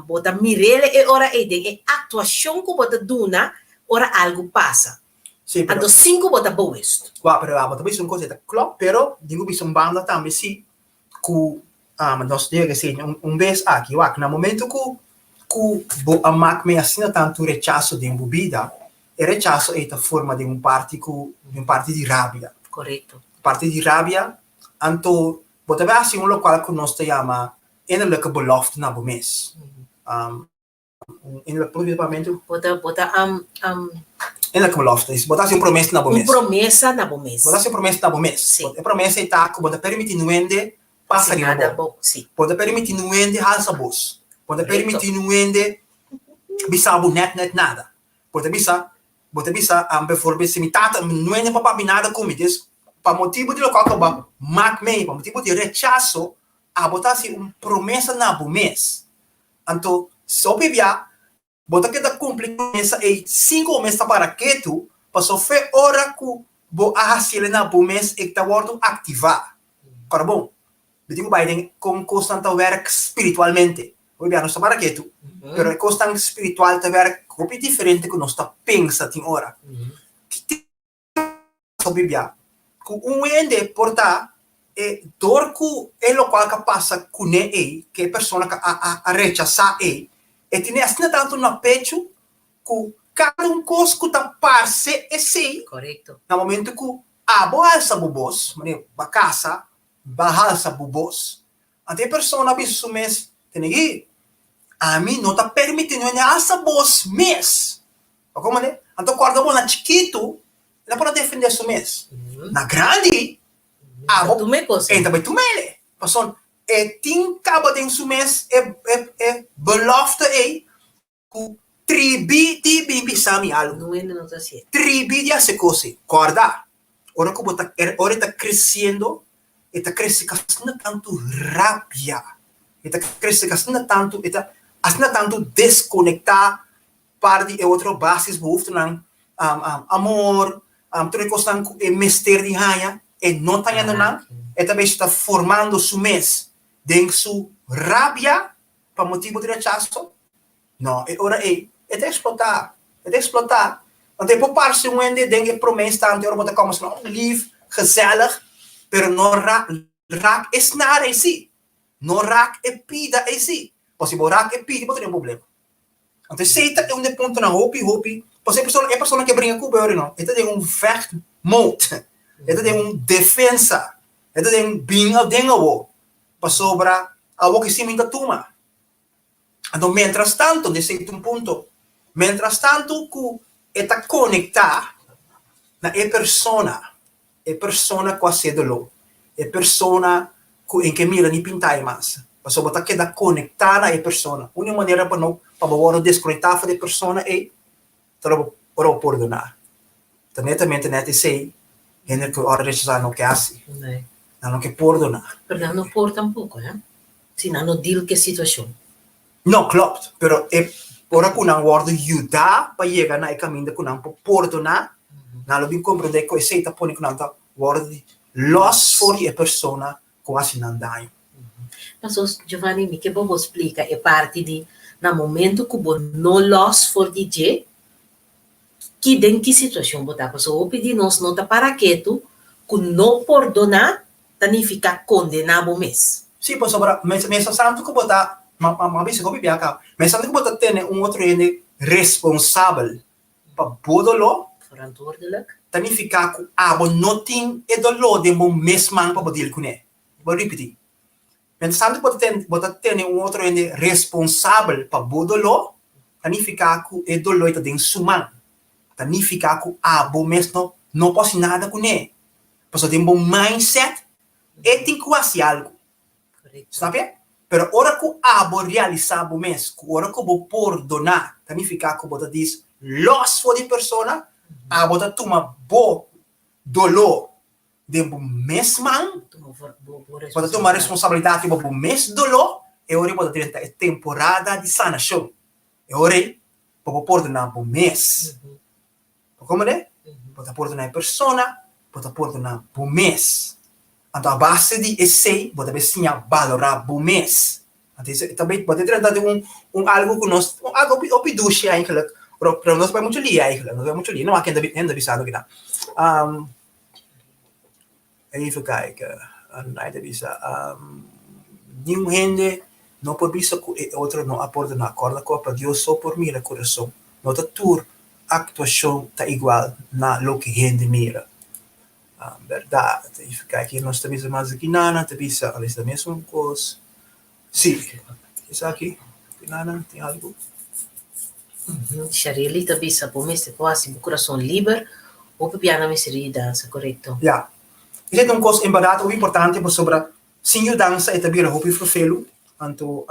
Speaker 4: bo ta mir'el e ora ei den e aktuashon ku bo ta duna ora algu pasa.
Speaker 3: Sí, pero,
Speaker 4: Anto sin ku bo ta bewust.
Speaker 3: Wak, pero bo ta bisa un kos ei ta klòp, pero tin ku bisa un banda tambe sí, ku nos debe ke siña un bes aki, wak, na momento ku ku bo a mak mei asina tantu rechaso den bo bida, e rechaso ei ta forma den un parti ku, den un parti di rabia.
Speaker 4: Korekto.
Speaker 3: Parti di rabia, anto bo ta bai hasi un lokual ku nos ta yama innerlijke belofte na bo mes. Un innerlijke belofte,
Speaker 4: Bo ta, bo ta
Speaker 3: Innerlijke belofte, is bo ta hasi un promesa na bo
Speaker 4: un
Speaker 3: mes.
Speaker 4: promesa na bo mes.
Speaker 3: Bo ta hasi un promesa na bo mes.
Speaker 4: Sí.
Speaker 3: E promesa ei ta ku bo ta permití nuende pasa
Speaker 4: Hasi
Speaker 3: riba
Speaker 4: nada
Speaker 3: bo.
Speaker 4: bo, sí.
Speaker 3: Bo ta permití nuende halsa bos. Bo ta
Speaker 4: Korekto.
Speaker 3: permití nuende bisa bo nèt nèt nada. Bo ta bisa, bo ta bisa, bijvoorbeeld, si mi tata nuende pa papia nada ku mi, dus pa motibu di lokual ku bo mak mei, pa motibu di rechaso, abo ta hasi un promesa na bo mes. Anto, so pibia, bo ta keda kumpli ku promesa ei sin ku bo mes ta para ketu, pasobra fe ora ku bo a hasiel na bo mes e ta wòrdu aktivá. Kòrda bon, mi tin ku bai den kon kosnan ta wèrk spiritualmente. Hopi bia nos ta para ketu, pero e kosnan spiritual ta wèrk hopi diferente ku nos ta pensa tin ora. Hopi bia ku un hende por ta e dor ku e lokual ka pasa kuné ei, ku e persona ka a rechasá ei, e tene asina tantu na pechu ku kada un kos ku ta parse esei, na momentu ku abo halsa bo bos, manera bo a kasa, bo a halsa bo bos, anto e persona a bisa su mes, Tene aki, ami no ta permití no hende halsa bos mes. Bo komprende? Anto kòrda bo na chikitu, e ta por a defendé su mes. Na grandi, abo e ta bai tuma ele. Pasobra e tin kaba den su mes e e belofte ei ku tribi di bin bisa mi algu. Tribi di hasi kos ei. Kòrda, ora ku bo ta ora e ta kresiendo, e ta krese ku asina tantu rabia, e ta krese ku asina tantu e ta asina tantu deskonektá Par di e otro basisbehoeftenan, amor, tur e kosnan ku e mester di haña, e no ta hañando nan, e ta bes ta formando su mes den su rabia pa motibu di rechaso. No, e ora ei e ta eksplotá, e ta eksplotá. Anto e por parse un hende den e promé instante ora bo ta kòm asina, oh, lief, gezellig, pero no rak e snaar ei sí, no rak e pida ei sí. Pasobra si bo rak e pida bo ta den un problema. Anto esei ta un di e puntonan hopi hopi, pasobra e persona e persona ke bringa ku bo ahora no, e ta den un vecht mode, e ta den un defensa, e ta den bin aden awo, pasobra awo ke si mi ta tuma. Anto mientras tanto, esei ta un punto, mientras tanto ku e ta konektá na e persona, E persona ku a hasié doló, e persona ku en ke mira ni pinta e mas, pasobra bo ta keda konektá na e persona. Úniko manera pa no pa bo wòrdu deskonektá for di e persona ei ta ora bo ora bo pordoná. Ta netamente nèt esei hende ku ora rechasá no ke hasi, nan no ke pordoná.
Speaker 4: Pero nan no por tampoko, hè? Si nan no deal ku e situashon.
Speaker 3: No, klopt. Pero e ora ku nan wòrdu yudá pa yega na e kaminda ku nan por pordoná, nan lo bin komprendé ku esei ta pone ku nan ta wòrdu di lòs for di e persona ku hasi nan daño.
Speaker 4: Paso, Giovanni, mi ke bo bo splika e parti di na momento ku bo no lòs for di dje, ki den ki situashon bo ta. Paso hopi di nos no ta para ketu ku no pordoná ta nifiká kondená bo mes.
Speaker 3: Sí, pasobra mester santu ku bo ta, ma ma bisa ku Biblia kaba, mester santu ku bo ta tene un otro hende responsabel pa bo doló,
Speaker 4: Verantwoordelijk.
Speaker 3: ta nifiká ku abo no tin e doló den bo mes man pa bo deal kuné. Bo ripití. Mester santu ku bo ta tene un otro hende responsabel pa bo doló, ta nifiká ku e doló ta den su man. Ta nifiká ku abo mes no no por hasi nada kuné. Pasobra den bo mindset e tin ku hasi algu. Snapia? Pero ora ku abo realisá bo mes ku ora ku bo pordoná ta nifiká ku bo ta dis lòs for di e persona, abo ta tuma bo doló den bo mes man, bo ta tuma responsabilidat riba bo mes doló, e ora ei bo ta drenta e temporada di sanashon. E ora ei bo por pordoná bo mes. Bo komprendé? Bo ta pordoná e persona, bo ta pordoná bo mes. Anto a base di esei bo ta bai siña balorá bo mes. Anto esei ta bai, bo ta drenta den un un algu ku nos, un algu hopi hopi dushi eigenlijk, pero pero nos bai muchu lia eigenlijk, nos bai muchu lia. No wak hende ta bisa loke ta. Even kijken, Nay ta bisa, Niun hende no por bisa ku e otro no a pordoná. Kòrda ku pa Dios so por mira kurason. No ta tur aktuashon ta igual na loke hende mira. Bèrdat. Even kijken, nos ta bisa mas aki nana ta bisa, al es ta mesun kos. Sí, esaki, nana tin algu?
Speaker 4: Sharely ta bisa bo mester por hasi bo kurason liber, hopi bia nan mester di yudansa, korekto?
Speaker 3: Ya. Esei ta un kos en bèrdat hopi importante pasobra sin yudansa e ta bira hopi ferfelu, anto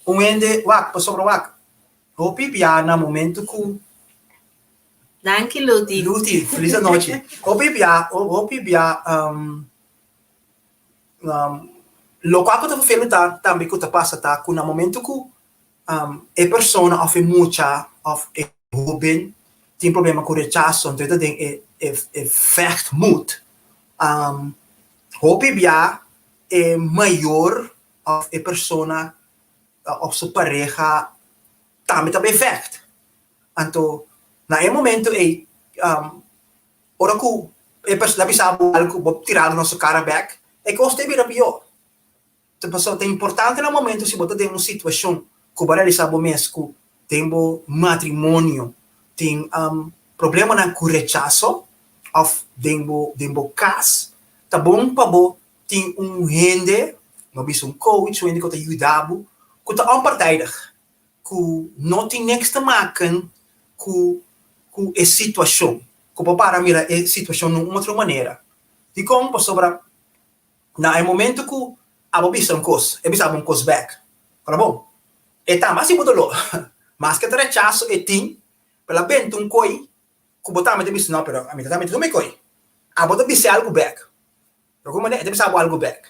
Speaker 3: un hende wak pasobra wak hopi bia na momento ku
Speaker 4: Danki Luti.
Speaker 3: Luti, felis anochi. Hopi bia, hopi bia Lokual ku ta ferfelu ta tambe ku ta pasa ta ku na momento ku e persona òf e mucha òf e hóben tin problema ku rechaso anto e ta den e e vechtmoed hopi bia e mayor òf e persona òf su pareha tambe ta bay vecht anto na e momento ei Ora ku e persona bisa bo algu, bo tira algu na su kara bèk, e kos ta bira pió. Pasobra ta importante na momentu si bo ta den un situashon ku bo a realisá bo mes ku den bo matrimonio tin problemanan ku rechaso òf den bo den bo kas, ta bon pa bo tin un hende, no bisa un coach, un hende ku ta yuda bo, ku ta onpartijdig, ku no tin niks te maken ku ku e situashon, ku por para mira e situashon na un otro manera. Dikon? Pasobra na e momento ku abo bisa un kos, e bisa abo un kos bèk. Ora bon, e tambe hasi bo doló. Maske ta rechaso e tin, pero el a benta un koi ku bo tambe ta bisa, no, pero ami ta tambe ta tuma e koi. Abo ta bis'é algu bèk. Pero ku manera e ta bisa abo algu bèk.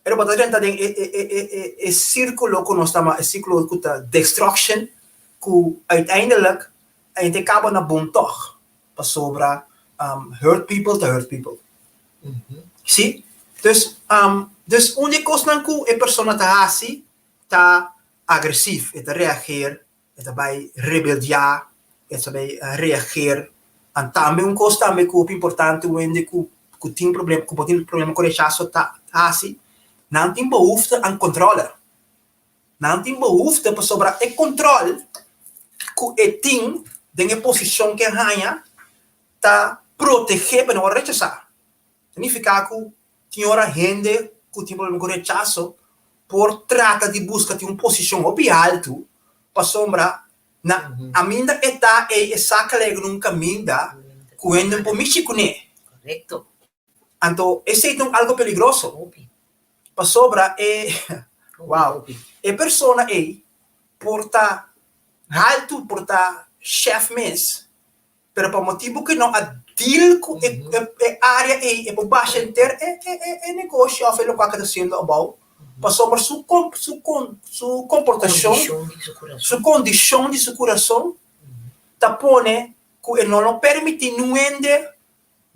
Speaker 3: Pero bo ta drenta den e e e e e sirkulo ku nos ta ma e sirkulo ku ta destruction ku uiteindelijk e ta kaba na bon tòg pasobra hurt people ta hurt people. Si? Dus dus un di e kosnan ku e persona ta hasi ta agresief, e ta reageer E ta bai rebeldiá, e ta bai reageer. An tambe un kos tambe ku hopi importante un hende ku ku tin problema ku por tin problema ku rechaso ta hasi, nan tin behoefte aan kontrole. Nan tin behoefte pasobra e kontrol ku e tin den e posishon ku e haña ta protegé pa no wòrdu rechasá. Ta nifiká ku Tin ora hende ku tin problema ku rechaso por trata di buska tin un posishon hopi haltu pasobra na aminda e ta ei e sa kla un kaminda ku hende no por mishi kuné.
Speaker 4: Korekto.
Speaker 3: Anto esei ta un algo peligroso pasobra e wow e persona ei por ta haltu por ta shèf mes Pero pa motibu ku no a deal ku e e área ei, e por basha henter e e e e negoshi òf e lokual ku ta hasiendo abou, pasobra su kom su kon su komportashon, su kondishon di su kurason ta pone ku e no lo permití niun hende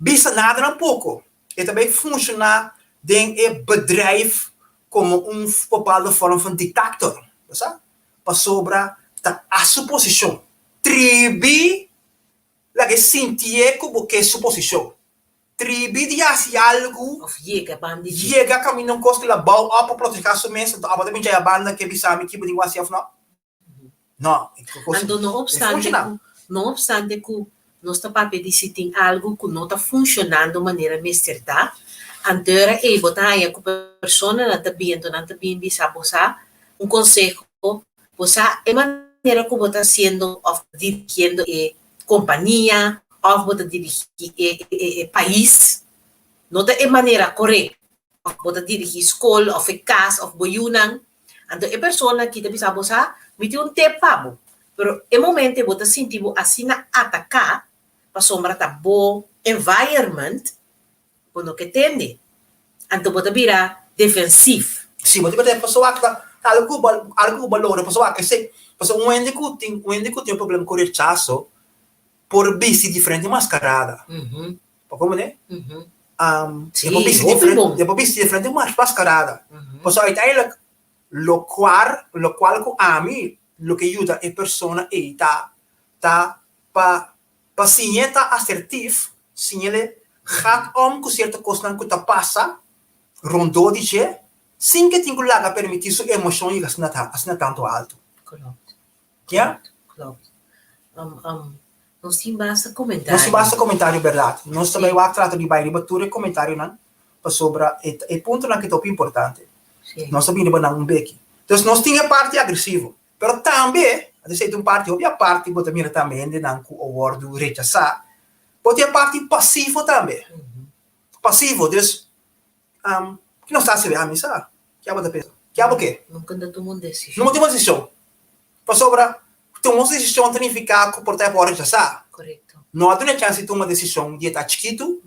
Speaker 3: bisa nada tampoko. E ta bai funshoná den e bedrijf komo un bepaalde vorm van dictator, bo sa? Pasobra ta a su posishon. Tribi laga e sintié ku bo ke su posishon. Tribi di hasi algu.
Speaker 4: Òf yega banda di dje.
Speaker 3: Yega kaminda un kos ku el a bou òp pa protegá su mes, anto abo ta bin djaya banda ke bisa mi ki bo tin ku hasi òf no. No, e kos
Speaker 4: Anto no
Speaker 3: e
Speaker 4: opstante
Speaker 3: funshoná.
Speaker 4: ku no opstante ku nos ta papia di si tin algu ku no ta funshonando manera mester ta, anto e ora ei bo ta haña ku personanan ta bin, anto nan ta bin bisa bo sa un konseho. Bo sa e manera ku bo ta hasiendo òf dirigiendo e kompania òf bo ta dirigí e pais no ta e manera korekto. Òf bo ta dirigí skol òf e kas òf bo yunan. Anto e persona aki ta bisa bo sa, mi tin un tep pa bo. Pero e momento bo ta sinti bo asina ataká pasobra ta bo environment bo no ke tende. Anto bo ta bira defensief.
Speaker 3: Si, bo ta bira defensief. Pasobra ta algu ku algu ku bo logra. Pasobra wak esei, pasobra un hende ku tin un hende ku tin un problema ku rechaso por bisti diferente maskarada. Bo komprende?
Speaker 4: Si, hopi bon.
Speaker 3: E por bisti diferente maskarada. Pasobra uiteindelijk lokual lokual ku ami loke yuda e persona ei ta ta pa Pa siñ'é ta asertif, siñ'é gaat om ku sierto kosnan ku ta pasa rondó di dje, sin ke tin ku laga permití su emoshon yega asina ta asina tantu altu.
Speaker 4: Klopt.
Speaker 3: Ya?
Speaker 4: Klopt. Um, um, nos tin basta komentario.
Speaker 3: Nos tin basta komentario bèrdat. Nos ta bai wak trata di bai riba tur e komentarionan pasobra e e puntonan ki ta hopi importante.
Speaker 4: Sí.
Speaker 3: Nos ta bini riba nan un beki. Dus nos tin e parti agresivo. Pero tambe, esei ta un parti hopi aparti, bo ta mira tambe hendenan ku a wòrdu rechasá, bo tin e parti pasivo tambe. Pasivo, dus, ki nos ta hasi ami sa? Ke abo ta pensa? Ke abo ke?
Speaker 4: Nunka no ta tuma un desishon.
Speaker 3: Nunka tuma un desishon. Pasobra, tuma un desishon ta nifiká ku por ta e por rechasá.
Speaker 4: Korekto.
Speaker 3: No a duna e chans di tuma desishon di e ta chikitu,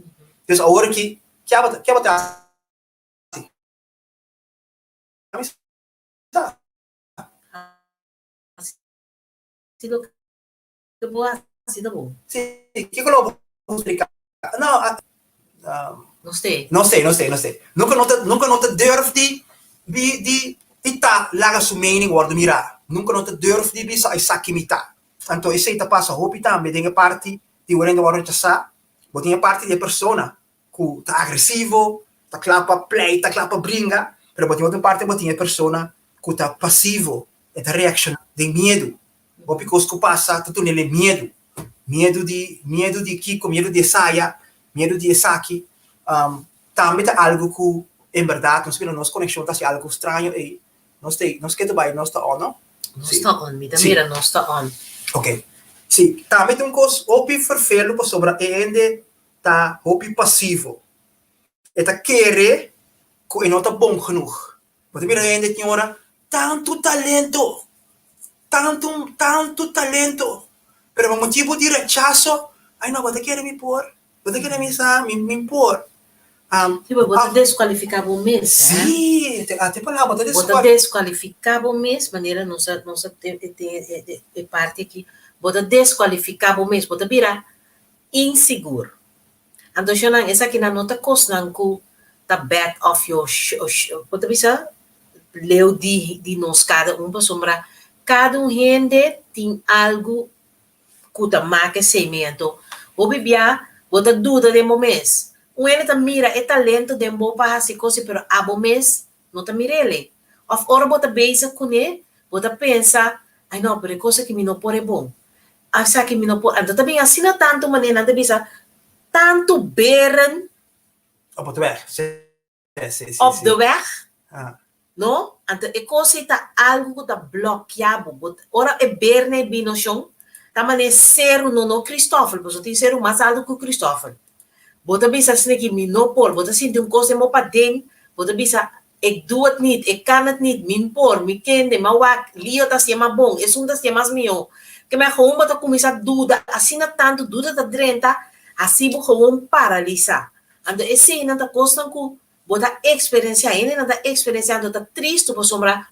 Speaker 3: dus awor aki, ke abo ta, ke abo ta hasi? Ami sa.
Speaker 4: Hasi loke bo hasi ta bon.
Speaker 3: Sí, kiko lo bo splika? No,
Speaker 4: No sé.
Speaker 3: No sé, no sé, no sé. Nunka no ta, nunka no ta durf di, di, di, di ta laga su mening wòrdu mirá. Nunka no ta durf di bisa esaki mi ta. Anto esei ta pasa hopi tambe den e parti di ora hende wòrdu rechasá. Bo tin e parti di e persona ku ta agresivo, ta kla pa pleita, kla pa bringa, pero bo tin otro parti bo tin e persona ku ta pasivo, e ta reakshoná den miedu. Hopi kos ku pasa ta tune el miedu. Miedu di, miedu di kiko, miedu di esaya, miedu di esaki. Tambe ta algu ku en bèrdat nos mira nos konekshon ta hasi algu straño ei. Nos ta, nos ke ta bai, nos ta on, no?
Speaker 4: Nos ta on, mi ta mira nos ta on.
Speaker 3: Oké. Sí, tambe ta un kos hopi ferfelu pasobra e hende ta hopi pasivo. E ta kere ku e no ta bon genoeg. Bo ta mira hende tin ora tantu talento, tantu, tantu talento, pero pa motibu di rechaso, ay no, bo ta kere mi por, bo ta kere mi sa, mi, mi por.
Speaker 4: Sí, bo ta deskualifiká bo mes, hè?
Speaker 3: Sí, te, te palabra, bo ta
Speaker 4: Bo ta deskualifiká bo mes, manera nos a, nos a te, te, e parti aki, bo ta deskualifiká bo mes, bo ta bira insigur. Anto shonnan, esakinan no ta kosnan ku ta bèt òf yo bo ta bisa leu di di nos kada un pasobra kada un hende tin algu ku ta mak esei mi. Anto hopi bia bo ta duda den bo mes. Un hende ta mira e talento den bo pa hasi kos pero abo mes no ta mir'el. Òf ora bo ta bezig kuné bo ta pensa, ai no, pero e kos aki mi no por e bon. Esaki mi no por. Anto ta bin asina tantu manera nan ta bisa tantu beren.
Speaker 3: Op het weg. Sí, sí, sí.
Speaker 4: Op de weg. No? Anto e kos ei ta algu ku ta blòkiá bo. Bo ora e beren ei bin noshon, ta manera seru no no Kristòfel, pasobra tin seru mas altu ku Kristòfel. Bo ta bisa asina ki mi no por. Bo ta sinti un kos den bo paden, bo ta bisa Ik doe het niet, ik kan het niet, mi n'por, mi kende, m'a wak, Lio ta hasié mas bon, esun ta hasié mas mihó. Ke men gewoon bo ta kuminsá duda asina tantu, duda ta drenta, hasi bo gewoon paralisá. Anto eseinan ta kosnan ku bo ta eksperensiá, hendenan ta eksperensiá, anto ta tristu pasobra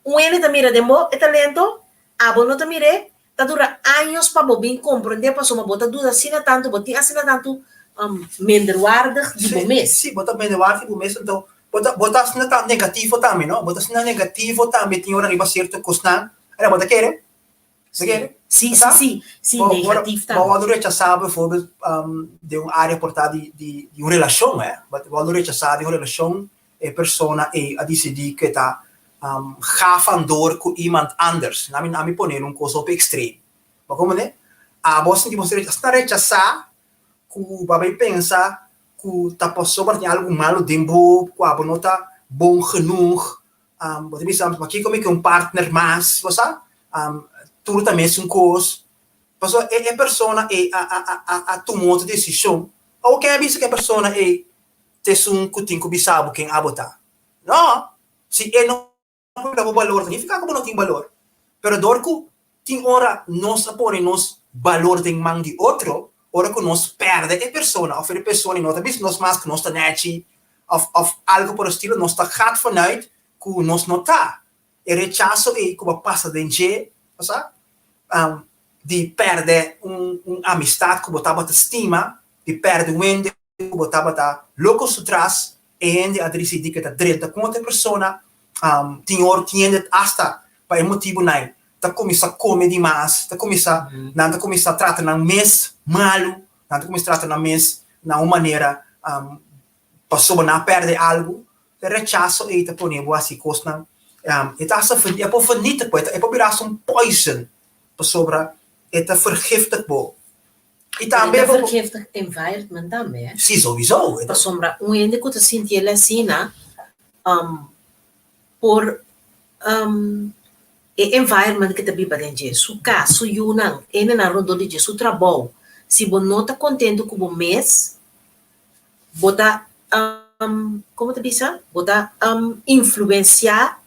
Speaker 4: un hende ta mira den bo e talento, abo no ta mir'é, ta dura años pa bo bin komprendé pasobra bo ta duda asina tantu, bo tin asina tantu minderwaardig di bo mes.
Speaker 3: Sí, bo ta minderwaardig di bo mes, anto bo ta bo ta asina tan negativo tambe, no? Bo ta asina negativo tambe tin ora riba sierto kosnan, ahora bo ta kere? Bo ta kere?
Speaker 4: Sí, sí, sí, sí, negatief tambe.
Speaker 3: Bo wòrdu rechasá bijvoorbeeld den un área por ta di di un relashon, eh, bo wòrdu rechasá den un relashon, e persona ei a disidí ku e ta ga vandoor ku iemand anders. Na mi na mi pone un kos hopi ekstrem. Bo komprende? Abo a sinti bo asina rechasá ku bo a bai pensa ku ta pasobra tin algu malu den bo, ku abo no ta bon genoeg. Bo ta bisa, pakiko mi ke un partner mas? Bo sa? Tur ta mesun kos. Pasobra e e persona ei a a a a tuma otro desishon. Awor ken a bisa ku e persona ei ta esun ku tin ku bisa bo ken abo ta? No! Si e no por da bo balor, significa ku bo no tin balor. Pero dor ku tin ora nos a pone nos balor den man di otro, ora ku nos pèrdè e persona òf e persona no ta bisa nos mas ku nos ta nèchi òf òf algu por estilo, nos ta gaat vanuit ku nos no ta. E rechaso ei ku bo a pasa den dje, bo sa, di pèrdè un un amistat ku bo tabata stima, di pèrdè un hende ku bo tabata loko su tras, e hende a disidí ku e ta drenta ku otro persona, tin ora tin hende asta pa e motibunan ta kuminsá kome dimas, ta kuminsá nan ta kuminsá trata nan mes malu, nan ta kuminsá trata nan mes na un manera pasobra nan a pèrdè algu, e rechaso ei ta pone bo hasi kosnan, e ta hasta e por vernietig bo, e por bira hasta un poison pasobra e ta vergiftig bo.
Speaker 4: I tambe e ta vergiftig environment tambe, eh.
Speaker 3: Si, sowieso.
Speaker 4: Pasobra un hende ku ta sinti el asina por e environment ku e ta biba den dje, su kas, su yunan, hendenan rondó di dje, su trabou, si bo no ta kontentu ku bo mes, bo ta, komo ta bisa, bo ta influensiá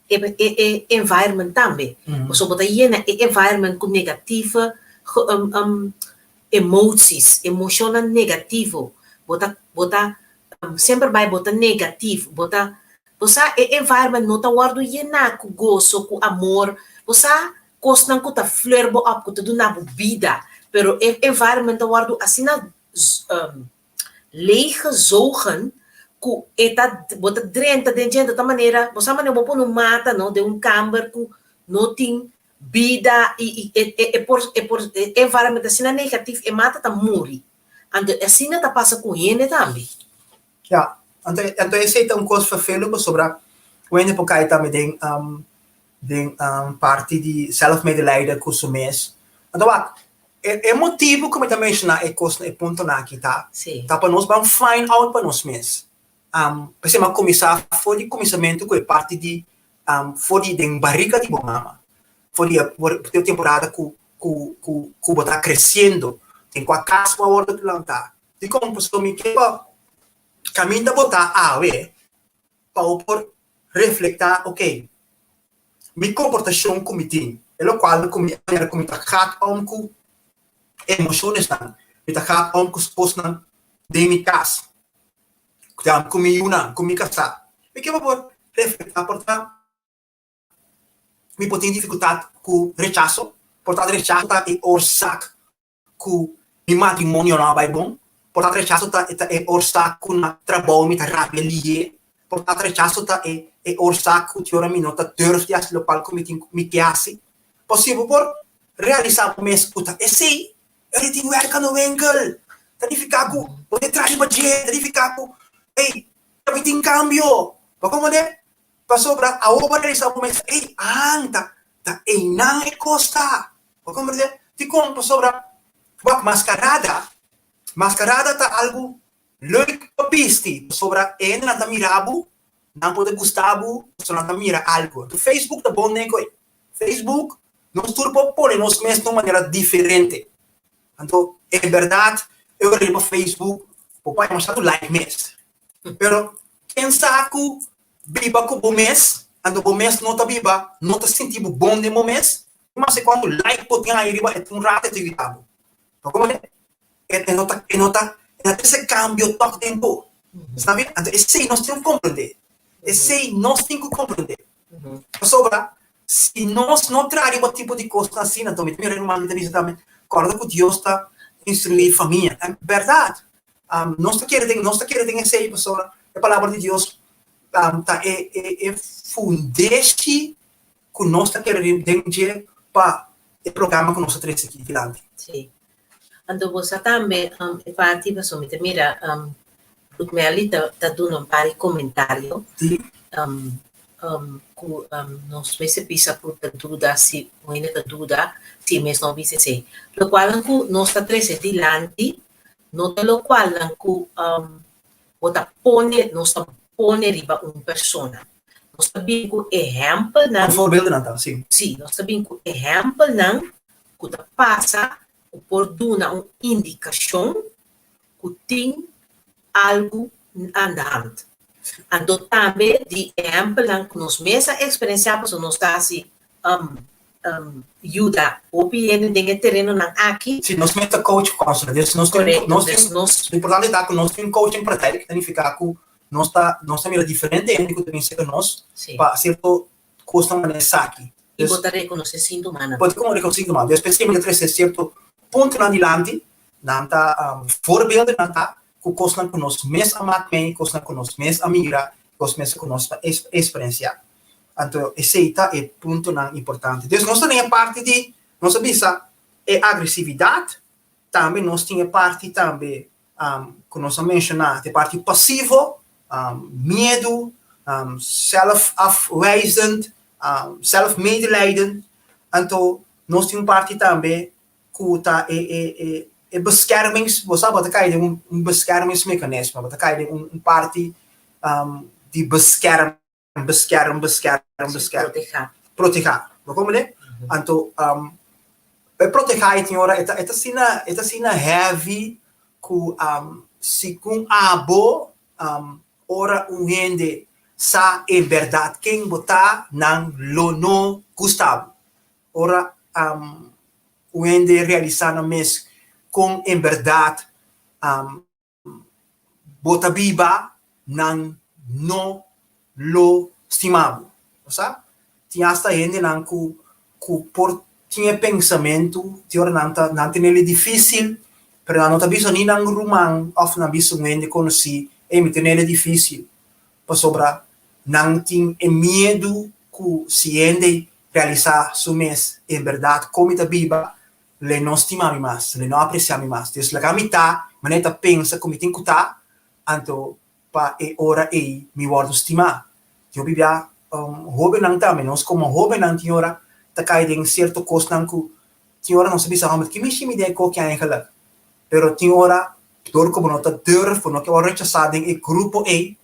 Speaker 4: e e environment tambe. Pasobra bo ta yena e environment ku negative emoties, emoshonnan negativo. Bo ta bo ta semper bai bo ta negatif, bo ta bo sa e environment no ta wòrdu yená ku goso, ku amor, bo sa kosnan ku ta fleur bo op, ku ta duna bo bida, pero e environment ta wòrdu asina leeggezogen ku e ta bo ta drenta den dje ta manera bo sa manera bo pone un mata no den un kamber ku no tin bida i e e por e por e environment asina negatif e mata ta muri anto asina ta pasa ku hende tambe.
Speaker 3: Ya, anto anto esei ta un kos ferfelu pasobra un hende por kai tambe den den parti di zelfmedelijden ku su mes. Anto wak, e e motibu ku mi ta menshoná e kosnan, e puntonan aki ta, ta pa nos ban find out pa nos mes. P'esei mi a kuminsá for di kuminsamentu ku e parti di for di den barika di bo mama, for di e temporada ku ku ku ku bo ta kresiendo, den kua kas bo a wòrdu plantá. Dikon? Pasobra mi ke pa kaminda bo ta awe pa bo por reflektá, ok, mi komportashon ku mi tin, e lokual ku mi manera ku mi ta gaat om ku emoshonnan, mi ta gaat om ku kosnan den mi kas, ku mi yunan, ku mi kasá. Mi ke pa por reflektá por ta mi por tin difikultat ku rechaso, por ta rechaso ta e oorzaak ku mi matrimonio no a bai bon, por ta rechaso ta ta e oorzaak ku na trabou mi ta rabia lihe, por ta rechaso ta e e oorzaak ku tin ora mi no ta durf di hasi lokual ku mi tin mi ke hasi. Pasobra bo por realisá bo mes ku ta esei, eri tin wèrka no winkel, ta nifiká ku bo ta traha riba dje, ta nifiká ku ey ta bin tin kambio, bo komprendé? Pasobra awor bo a realisá bo mes, ey an ta ta einan e kos ta. Bo komprendé? Dikon? Pasobra wak maskarada, maskarada ta algu leuk pa bisti, pasobra e hendenan ta mira bo, nan por ta gusta bo, pasobra nan ta mira algu. Anto Facebook ta bon den koe. Facebook, nos tur por pone nos mes na un manera diferente. Anto, en bèrdat, e ora riba Facebook, bo por haña masha like mes. Pero ken sa ku biba ku bo mes, anto bo mes no ta biba, no ta sinti bo bon den bo mes, Mas e cuanto like bo tin ahi riba e un rato e ta yuda bo. Bo comprende? E e no ta e no ta e na trece cambio tok den bo. Snap je? Anto esey nos tin cu comprende. Esey nos tin cu comprende. Pasobra si nos no traha riba tipo di cosnan asina, anto mi ta mira ruman mi ta bisa tambe, corda cu Dios ta instrui famia. En berdad, nos ta kere den nos ta kere den esey pasobra e palabra di Dios ta e e e fundeshi ku nos ta kere den dje pa e programa ku nos ta trese aki dilanti.
Speaker 4: Sí. Anto bo sa tambe e parti pasobra mi ta mira Ruth Melly ta ta duna un par di komentario ku nos mester bisa ku ta duda si un hende ta duda si e mes no bisa esei. Lokualnan ku nos ta trese dilanti no ta lokualnan ku bo ta pone nos ta pone riba un persona. Nos ta bin ku ehèmpelnan.
Speaker 3: Voorbeeldennan ta, si.
Speaker 4: Si, nos ta bin ku ehèmpelnan ku ta pasa ku por duna un indikashon ku tin algu aan de hand. Anto tambe di ehèmpelnan ku nos mes a eksperensiá pasobra nos ta hasi yuda hopi hende den e terenonan aki.
Speaker 3: Si, nos mes ta coach counselor. Dus nos tin, nos tin, lo importante ta ku nos tin coaching praktijk, ta nifiká ku Nos ta nos ta mira diferente hende ku ta bin serka nos pa sierto kosnan manera esaki.
Speaker 4: I bo ta rekonosé síntomanan.
Speaker 3: Bo ta komo rekonosé síntomanan. Despues siempre ta trese sierto puntonan dilanti, nan ta voorbeelden ta ku kosnan ku nos mes a mak mee, kosnan ku nos mes a mira, kos mes ku nos a eksperensiá. Anto esei ta e puntonan importante. Dus nos ta den e parti di nos a bisa e agresividat, tambe nos tin e parti tambe ku nos a menshoná ta e parti pasivo, miedu, zelfafwijzend, zelfmedelijden. Anto nos tin un parti tambe ku ta e e beschermings, bo sa bo ta kai den un beschermingsmechanisme, bo ta kai den un parti di bescherm, bescherm, bescherm, bescherm.
Speaker 4: Protehá.
Speaker 3: Protehá. Bo komprendé? Anto, e protehá ei tin ora e ta e ta asina e ta asina heavy ku segun abo ora un hende sa e bèrdat ken bo ta, nan lo no gusta bo. Ora un hende realisá nan mes kon en bèrdat bo ta biba, nan no lo stima bo. Bo sa? Tin asta hendenan ku ku por tin e pensamentu, tin ora nan ta nan tene li difísil, pero nan no ta bisa ni nan ruman òf nan bisa un hende konosí, ey mi tene li difísil, pasobra nan tin e miedu ku si hende realisá su mes en bèrdat kon mi ta biba, Lo e no stima mi mas, lo e no aprecia mi mas. Dios laga mi ta manera e ta pensa cu mi tin cu ta, anto pa e ora ey mi wordo stima. Yo bibia hobennan tambe, nos como hobennan tin ora ta cay den cierto cosnan cu tin ora nos ta bisa homber, ki mishi mi den e koki eigenlijk? Pero tin ora dor cu bo no ta durf, bo no ke worde rechasa den e grupo ey,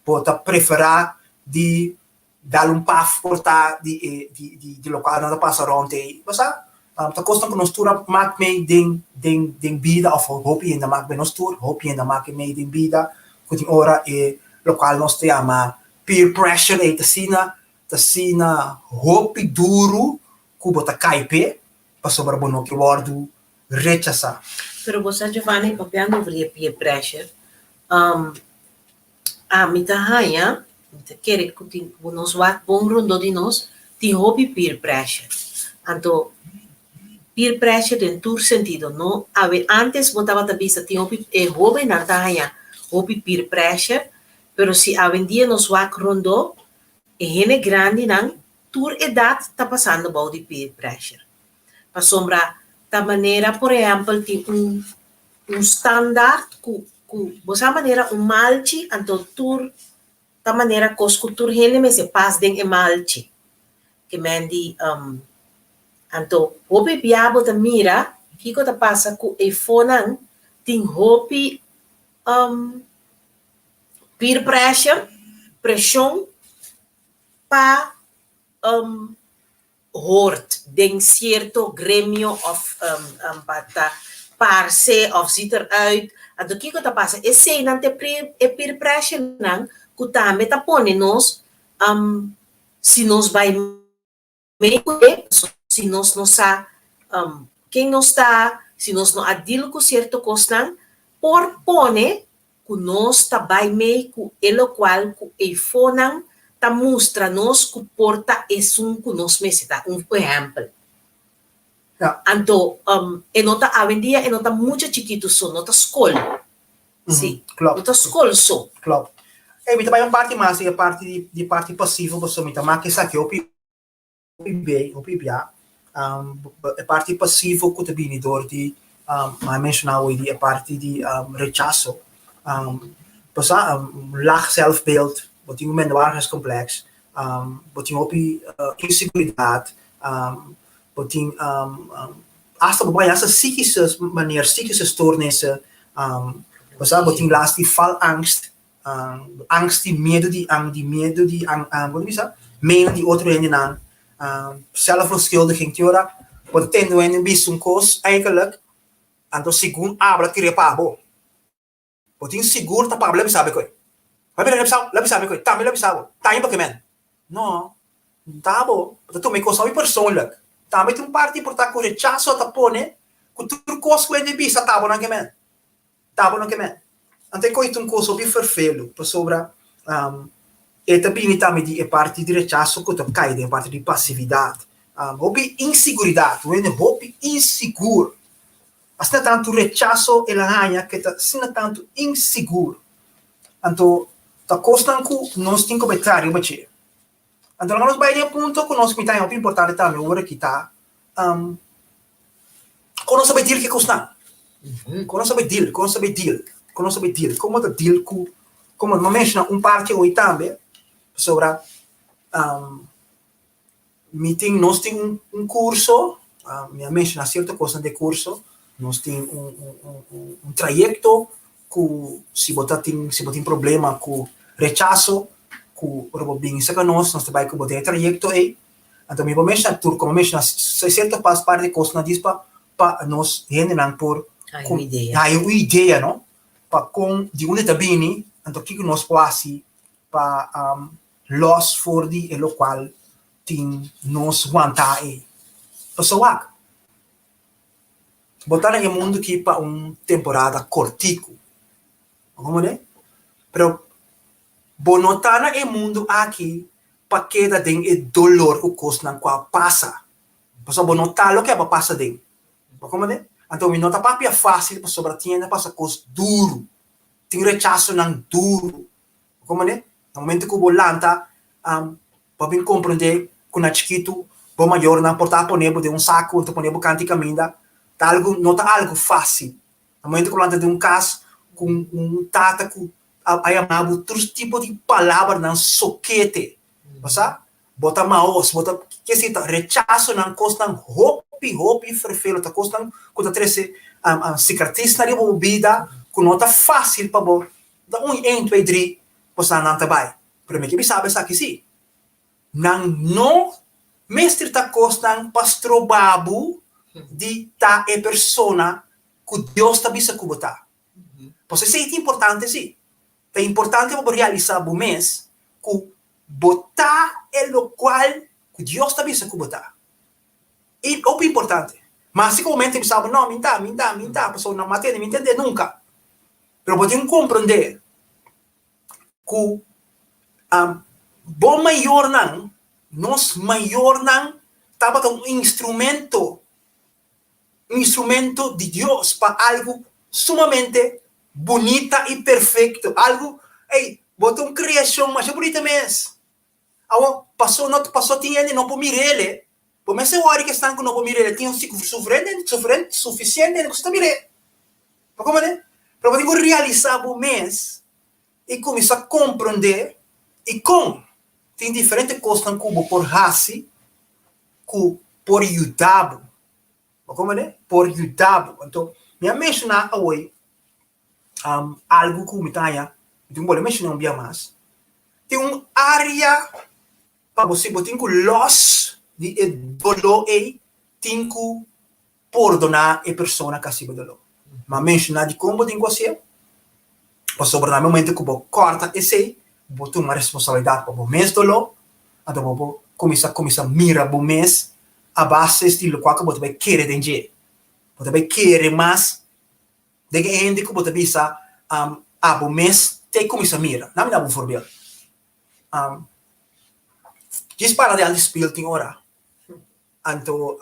Speaker 3: Bo ta preferá di dal un paf por ta di e di di di lokual nan ta pasa rònt ei. Bo sa, ta kosnan ku nos tur a mak mei den den den bida òf hopi hende a mak mei, nos tur hopi hende a mak mei den bida ku tin ora e lokual nos ta yama peer pressure ei ta asina ta asina hopi duru ku bo ta kai p'e pasobra bo no ke wòrdu rechasá.
Speaker 4: Pero bo sa Giovanni, papiando over di e peer pressure, Ami ta haña, mi ta kere ku tin ku nos wak bon rondó di nos, tin hopi peer pressure. Anto peer pressure den tur sentido, no awe ántes bo tabata bisa tin hopi e hóbennan ta haña hopi peer pressure, pero si awendia nos wak rondó, e hende grandinan tur edat ta pasando bou di peer pressure. Pasobra ta manera por ehèmpel tin un un standaard ku ku bo sa manera un malchi anto tur ta manera kos ku tur hende mester pas den e malchi. Ke men di anto hopi bia bo ta mira kiko ta pasa ku e fonan tin hopi peer pressure, preshon pa hoort den cierto gremio of pa ta parce of ziet er uit. Anto kiko ta pasa? Eseinan ta e peer pressurenan ku tambe ta pone nos si nos bai mee ku e, si nos no sa ken nos ta, si nos no a deal ku cierto kosnan, por pone ku nos ta bai mei ku e lokual ku eifonan ta mustra nos ku por ta esun ku nos mester ta. Un ehèmpel. Anto, e no ta awendia e no ta mucha chikitu so, no ta skol. Sí, no ta skol so.
Speaker 3: Klopt. Ey, mi ta bai un parti mas di e parti di parti pasivo pasobra mi ta mak esaki hopi. Hopi bei, hopi bia. E parti pasivo ku ta bini dor di, mi a menshoná hoy di e parti di rechaso. Pasá un lag zelfbeeld, bo tin un minderwaardigheidscomplex, bo tin hopi inseguridat, bo tin asta bo por haña asta psíkische manier, psíkische stoornissen, pasá bo tin last di falangst. Angst di miedu di ang di miedu di ang ang bo ta bisa mening di otro hendenan zelfbeschuldiging tin ora bo ta tende un hende bisa un kos eigenlijk anto segun abla tira pa bo bo tin sigur ta pablo a bisa bo koe lo bisa lo bisa mi koe tambe lo bisa bo tambe bo ke men no ta bo bo ta tuma e kos hopi persoonlijk tambe tin un parti por ta ku rechaso ta pone ku tur kos ku hende bisa ta bo nan ke men. Ta bo no ke men. Anto e koe ta un kos hopi ferfelu, pasobra e ta bini tambe di e parti di rechaso ku ta kai den e parti di pasividat. Hopi insiguridat, un hende hopi insigur. Asina tantu rechaso el a haña ku e ta asina tantu insigur. Anto ta kosnan ku nos tin ku bai traha riba dje. Anto laga nos bai den e punto ku nos mi ta haña hopi importante tambe ora ki ta Kon nos ta bai deal ku e kosnan? Kon nos ta bai deal? Kon nos ta bai deal? Kon nos ta bai deal? Komo ta deal ku, komo mi a menshoná un parti hoy tambe pasobra mi tin, nos tin un un kurso, mi a menshoná sierto kosnan di e kurso, nos tin un un un trayekto ku si bo ta tin, si bo tin problema ku rechaso ku ora bo bin serka nos, nos ta bai ku bo den e trayekto ei. Anto mi por menshoná tur, komo menshoná sierto pas par di kosnan djis pa pa nos hendenan por
Speaker 4: Haña un idea.
Speaker 3: Haña un idea no, pa kon di unda ta bini, anto kiko nos por hasi pa lòs for di e lokual tin nos wantá ei. Pasobra wak, bo ta na e mundu aki pa un temporada kortiku, bo komprende? Pero bo no ta na e mundu aki pa keda den e dolor ku kosnan ku a pasa. Pasobra bo no ta loke a pasa den. Bo komprende? Anto mi no ta papia fásil pasobra tin hende a pasa kos duru. Tin rechasonan duru. Bo komprende? Na momento ku bo lanta, bo a bin komprende ku na chikitu bo mayornan por ta a pone bo den un saku, ta pone bo kanti kaminda. Ta algu, no ta algu fásil. Na momento ku bo lanta den un kas ku un tata ku a yama bo tur tipo di palabranan sokete, bo sa? Bo ta maos, bo ta, ke si ta rechasonan, kosnan hopi, hopi ferfelo, ta kosnan ku ta trese sikatrisnan riba bo bida ku no ta fásil pa bo, ta un, een, twee, drie, bo sa nan ta bai. Pero mi ke bisa bo esaki si, nan no mester ta kosnan pa stroba bo di ta e persona ku Dios ta bisa ku bo ta. Pasobra esei ta importante sí. Ta importante pa bo realisá bo mes ku bo ta e lokual ku Dios ta bisa ku bo ta. I hopi importante. Mas si ku bo mente bisa bo, no, mi ta, mi ta, mi ta, pasobra nan mat'e, mi tende nunka. Pero bo tin ku komprendé ku bo mayornan, nos mayornan tabata un instrumento un instrumento di Dios pa algu sumamente bunita i perfecto, algu, ey, bo ta un creacion masha bunita mes. Awor, paso no, paso tin hende no por mir'el, bo mester wòri ku esnan ku no por mir'el, tin sufrente, sufrente, suficiente hende ku sa ta mir'é. Bo komprende? Pero bo tin ku realisa bo mes i kuminsá komprende i kon tin diferente kosnan ku bo por hasi ku por yuda bo. Bo komprende? Por yuda bo. Anto, mi a menshoná awor algu ku mi ta haña, mi tin ku bolbe menshoná un bia mas. Tin un área pa bo, si bo tin ku lòs di e doló ei, tin ku pordoná e persona ku a hasi bo doló. Mi a menshoná dikon bo tin ku hasié, pasobra na e momento ku bo kòrta esei, bo tuma responsabilidat pa bo mes doló, anto bo por kuminsá kuminsá mira bo mes a base di lokual ku bo ta bai kere den dje. Bo ta bai kere mas den e hende ku bo ta bisa abo mes te kuminsá mira. Nan mi daba un voorbeeld. Djis para dilanti spiel tin ora, anto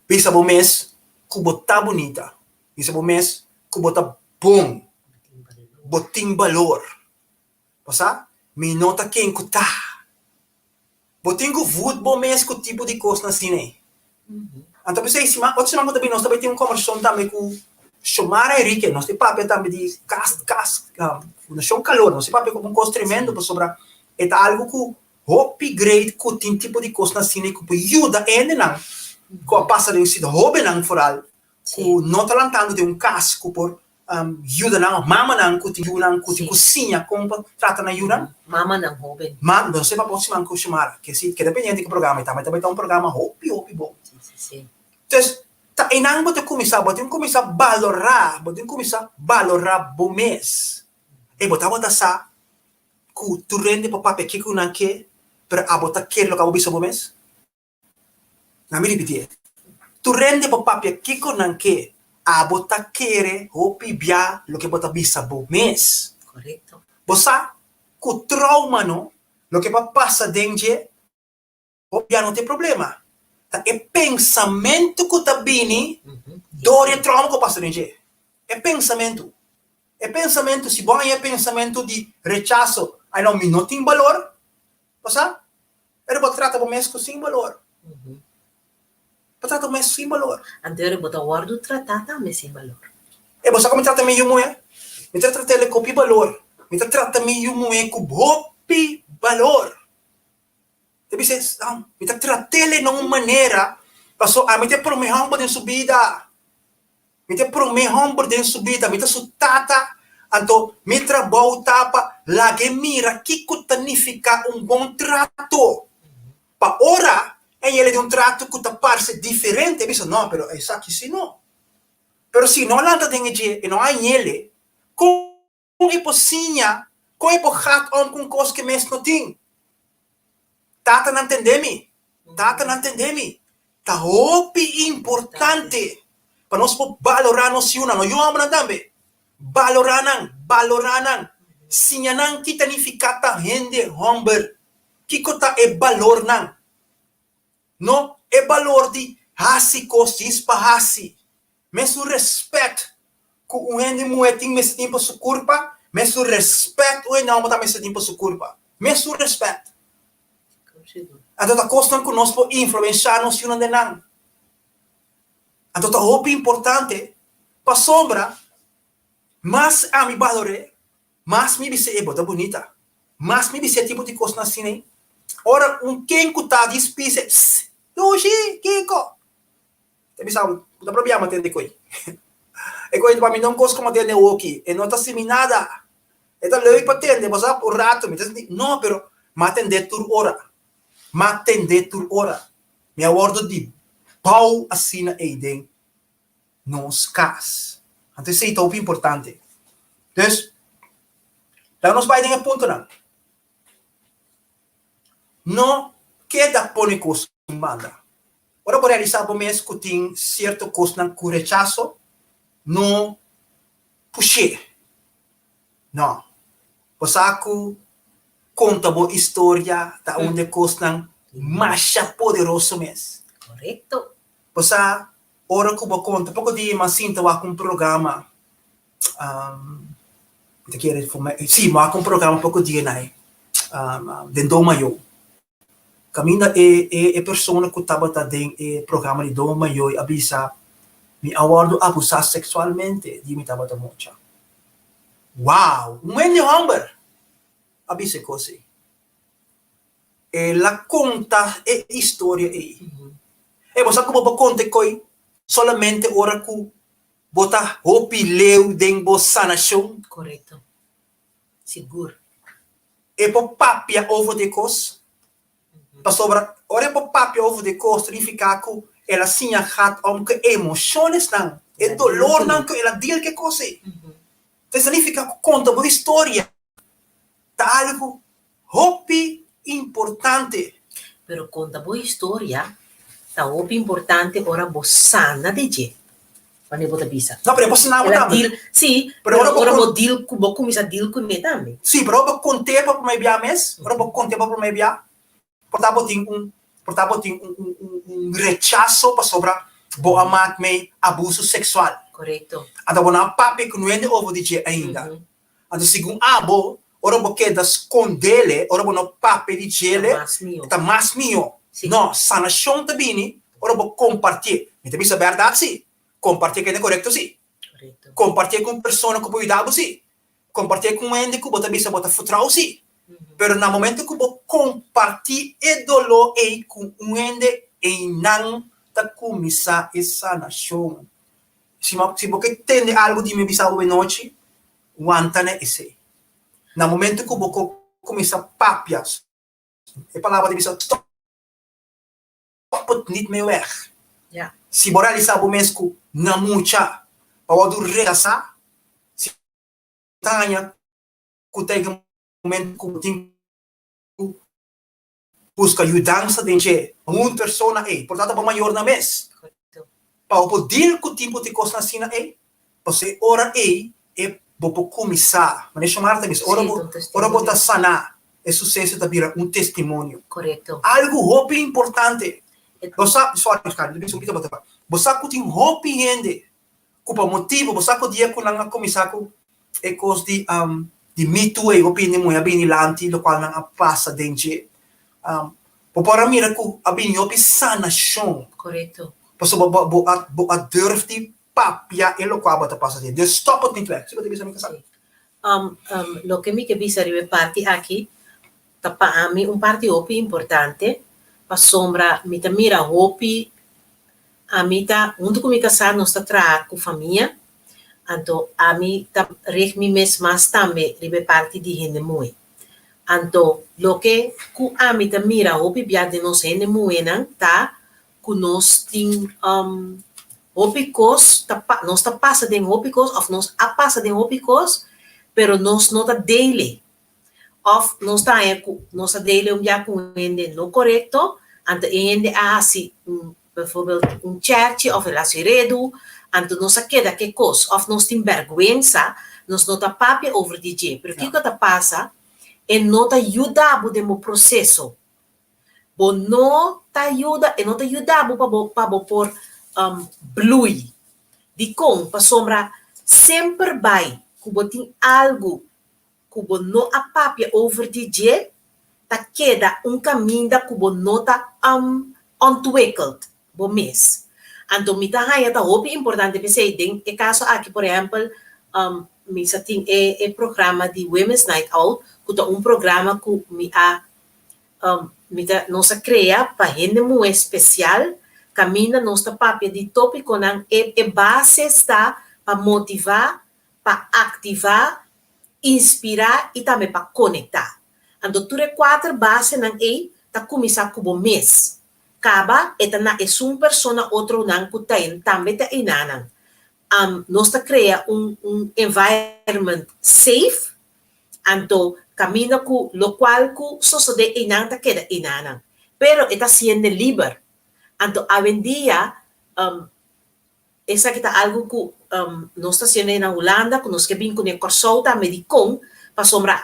Speaker 3: bisa bo mes ku bo ta bunita, bisa bo mes ku bo ta bon, bo tin balor. Bo sa, mi no ta ken ku ta. Bo tin ku voed bo mes ku tipo di kosnan asina ei. Anto p'esei siman, otro siman ku ta bini nos ta bai tin un kòmbersashon tambe ku Xiomara Henriquez. Nos ta papia tambe di kas, kas, Fundashon Kalor. Nos ta papia ku un kos tremendo pasobra e ta algu ku hopi great ku tin tipo di kosnan asina ei ku por yuda hendenan ku a pasa den un situ, hóbennan foral ku no ta lantando den un kas ku por. yuda nan òf mamanan ku tin yunan ku tin ku siña kon pa trata nan yunan.
Speaker 4: Mamanan hóben.
Speaker 3: Ma, no sé pa bo siman ku Xiomara, ke si keda pendiente ku programa ei tambe ta bai ta un programa hopi hopi bon. Entonces, ta einan bo ta kuminsá, bo tin kuminsá balorá, bo tin kuminsá balorá bo mes. E bo tabata sa ku tur hende por papia kiko nan ke, pero abo ta kere loke abo bisa bo mes? Na mi ripitié. Tur hende por papia kiko nan ke, abo ta kere hopi bia loke bo ta bisa bo mes.
Speaker 4: Korekto.
Speaker 3: Bo sa ku trauma no, loke bo a pasa den dje, hopi bia no ta e problema. Ta e pensamentu ku ta bini dor di e trauma ku bo pasa den dje. E pensamentu. E pensamentu, si bo haña e pensamentu di rechaso, ai no, mi no tin balor, Bo sa? Pero bo trata bo mes ku sin balor. Bo trata bo mes sin balor.
Speaker 4: Anto ora bo ta wòrdu tratá tambe sin balor.
Speaker 3: E bo sa kon mi trata mi yu muhé? Mi ta trat'el ku hopi balor. Mi ta trata mi yu muhé ku hopi balor. Ta bisa, mi ta trat'el na un manera pasobra ami ta e promé hòmber den su bida. Mi ta e promé hòmber den su bida, mi ta su tata, anto mi trabou ta pa lag'é mira kiko ta nifiká un bon trato. Pa ora e yega den un trato ku ta parse diferente, e bisa, No, pero esaki si no. Pero si no lanta den e dje, e no a yele, kon e por siña, kon e por gaat om ku un kos ku e mes no tin? Tatanan tende mi, tatanan tende mi, ta hopi importante pa nos por balorá nos yunan, nos yu hòmbernan tambe, balorá nan, balorá nan, siña nan ki ta nifiká ta hende hòmber, kiko ta e balornan, no e balor di hasi kos djis pa hasi, Mesun respet ku un hende muhé tin mester tin pa su kurpa, mesun respet un hende hòmber ta mester tin pa su kurpa. Mesun respet. Anto ta kosnan ku nos por influenshá nos yunan den nan. Anto ta hopi importante pasobra mas ami balor'é, mas mi bis'é, e bo ta bunita. Mas mi bis'é tipo di kosnan asina ei. Ora un ken ku ta dispise, Psst! Dushi! Kiko? Ta bisa bo, bo ta probia ma tende koe. E koe pa mi no un kos komo tende awoki, e no ta simi nada. E ta leuk pa tende, bo sa, un rato, mi ta sinti, no, pero m'a tende tur ora. M'a tende tur ora. Mi a wordo di bou asina ei den nos kas. Anto esei ta hopi importante. Dus, laga nos bai den e puntonan. No keda pone kos un banda. Ora bo realisá bo mes ku tin sierto kosnan ku rechaso, no push'é. No. Bo sa ku konta bo historia ta un di e kosnan masha poderoso mes.
Speaker 4: Korekto.
Speaker 3: Bo sa ora ku bo konta, poko dia mi a sinta wak un programa, mi ta kere, sí, mi a wak un programa poko dia nai, den Dou Mayo. Kaminda e e persona ku tabata den e programa di Don Mayoy a bisa, Mi a wòrdu abusá seksualmente di mi tabata mucha. Wow! Un hende hòmber a bisa e kos ei. El a konta e historia ei. E bo sa ku bo por konta e koi solamente ora ku bo ta hopi leu den bo sanashon?
Speaker 4: Korekto. Sigur.
Speaker 3: E por papia over di e kos, pasobra ora e por papia over di e kos ta nifiká ku el a siña gat om ku e emoshonsnan, e dolornan ku el a deal ku e kos ei. Entonces ta nifiká ku konta bo historia ta algu hopi importante.
Speaker 4: Pero konta bo historia ta hopi importante ora bo sana di dje. Wanneer bo ta bisa.
Speaker 3: No, pero e por sana bo
Speaker 4: El a
Speaker 3: tambe.
Speaker 4: deal, sí,
Speaker 3: Pero
Speaker 4: pero
Speaker 3: ora bo
Speaker 4: ora
Speaker 3: kon-
Speaker 4: bo deal ku, bo kuminsá deal kuné tambe.
Speaker 3: Sí, pero ora bo kont'é pa promé bia mes, ora bo kont'é pa promé bia, por ta bo tin un, por ta bo tin un, un, un, un rechaso pasobra bo a mak mei abuso seksual.
Speaker 4: Korekto.
Speaker 3: Anto bo no a papia ku nuende over di dje ainda. Anto segun abo, ora bo keda skondele, ora bo no papia di djele,
Speaker 4: Ta mas mihó.
Speaker 3: ta mas mihó.
Speaker 4: Sí.
Speaker 3: No, sanashon ta bini ora bo kompartié. Mi ta bisa bèrdat sí. Kompartié kende korekto sí.
Speaker 4: Korekto.
Speaker 3: Kompartié ku un persona ku por yuda bo sí. Kompartié ku un hende ku bo ta bisa bo ta vertrou sí. Pero na momento ku bo kompartí e doló ei ku un hende, einan ta kuminsá e sanashon. Si si bo ke tende algu di mi bisa bo nochi, wanta na esei. Na momento ku bo kuminsá papia, e palabra ta bisa stop het niet meer weg. Si bo realisá bo mes ku na mucha pa wòrdu rechasá, si ta haña ku ta e momento ku bo tin ku buska yudansa den dje un persona ei, por ta ta bo mayornan mes, pa bo por deal ku tipo di kosnan asina ei, pasobra e ora ei e bo por kuminsá, manera Xiomara ta bisa, ora bo ora bo ta saná, e suseso ta bira un testimonio. Algu hopi importante, bo sa, sorry Oscar, mi ta bisa un pita bo ta bo sa ku tin hopi hende ku pa motibu, bo sa ku dia ku nan a kuminsá ku e kos di di Me Too ei hopi hende muhé a bini lanti lokual nan a pasa den dje. Bo por a mira ku a bini hopi sanashon. Pasobra bo bo a bo a durf di papia e lokual bo ta pasa den. Dus stop het niet weg. Si bo ta bisa mi kasá?
Speaker 4: Loke mi ke bisa riba e parti aki ta pa ami un parti hopi importante pasobra mi ta mira hopi ami ta huntu ku mi kasá nos ta traha ku famia Anto ami ta reg mi mes mas tambe riba e parti di hende muhé. Anto loke ku ami ta mira hopi bia den nos hende muhénan ta ku nos tin hopi kos ta nos ta pasa den hopi kos òf nos a pasa den hopi kos pero nos no ta dele òf nos ta haña ku nos a dele un bia ku un hende no korekto anto e hende a hasi un Bijvoorbeeld un chèrchi òf el hasi redu, anto nos a keda ke kos òf nos tin bèrgwensa, nos no ta papia over di dje. Pero kiko ta pasa? E no ta yuda bo den bo proseso. Bo no ta yuda, e no ta yuda bo pa bo pa bo por blui. Dikon? Pasobra semper bai ku bo tin algu ku bo no a papia over di dje ta keda un kaminda ku bo no ta ontwikkeld bo mes. Anto mi ta haña ta hopi importante p'esei den e kaso aki por ehèmpel mi sa tin e e programa di Women's Night Out ku ta un programa ku mi a mi ta nos a krea pa hende muhé spesial kaminda nos ta papia di tópikonan e e base sta pa motivá pa aktivá, inspirá i tambe pa konektá. Anto tur e kuater basenan ei ta kuminsá ku bo mes. Kaba e ta na esun persona otronan ku ta tambe ta einanan. Nos ta krea un un environment safe, anto kaminda ku lokual ku sosodé einan ta keda einanan. Pero e ta siende liber. Anto awendia Esaki ta algu ku nos ta hasiendo na Hulanda, ku nos ke bin kuné Kòrsou tambe dikon, pasobra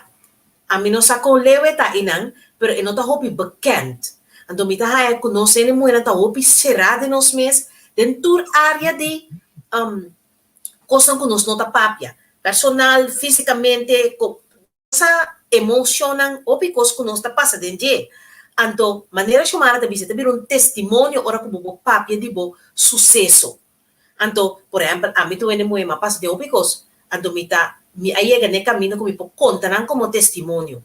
Speaker 4: ami no sa kon leu e ta einan, pero e no ta hopi bekend. Anto mi ta haña ku nos hende muhernan ta hopi será den nos mes, den tur área di kosnan ku nos no ta papia, personal, físikamente, Sa emocionnan hopi cos cu nos ta pasa den dje. Anto, manera Xiomara ta bisa, ta bira un testimonio ora cu bo bo papia di bo suceso. Anto, por ehempel, ami ta wende muhe, mi a pasa den hopi cos, anto mi ta, mi a yega n'e camino cu mi por conta nan como testimonio.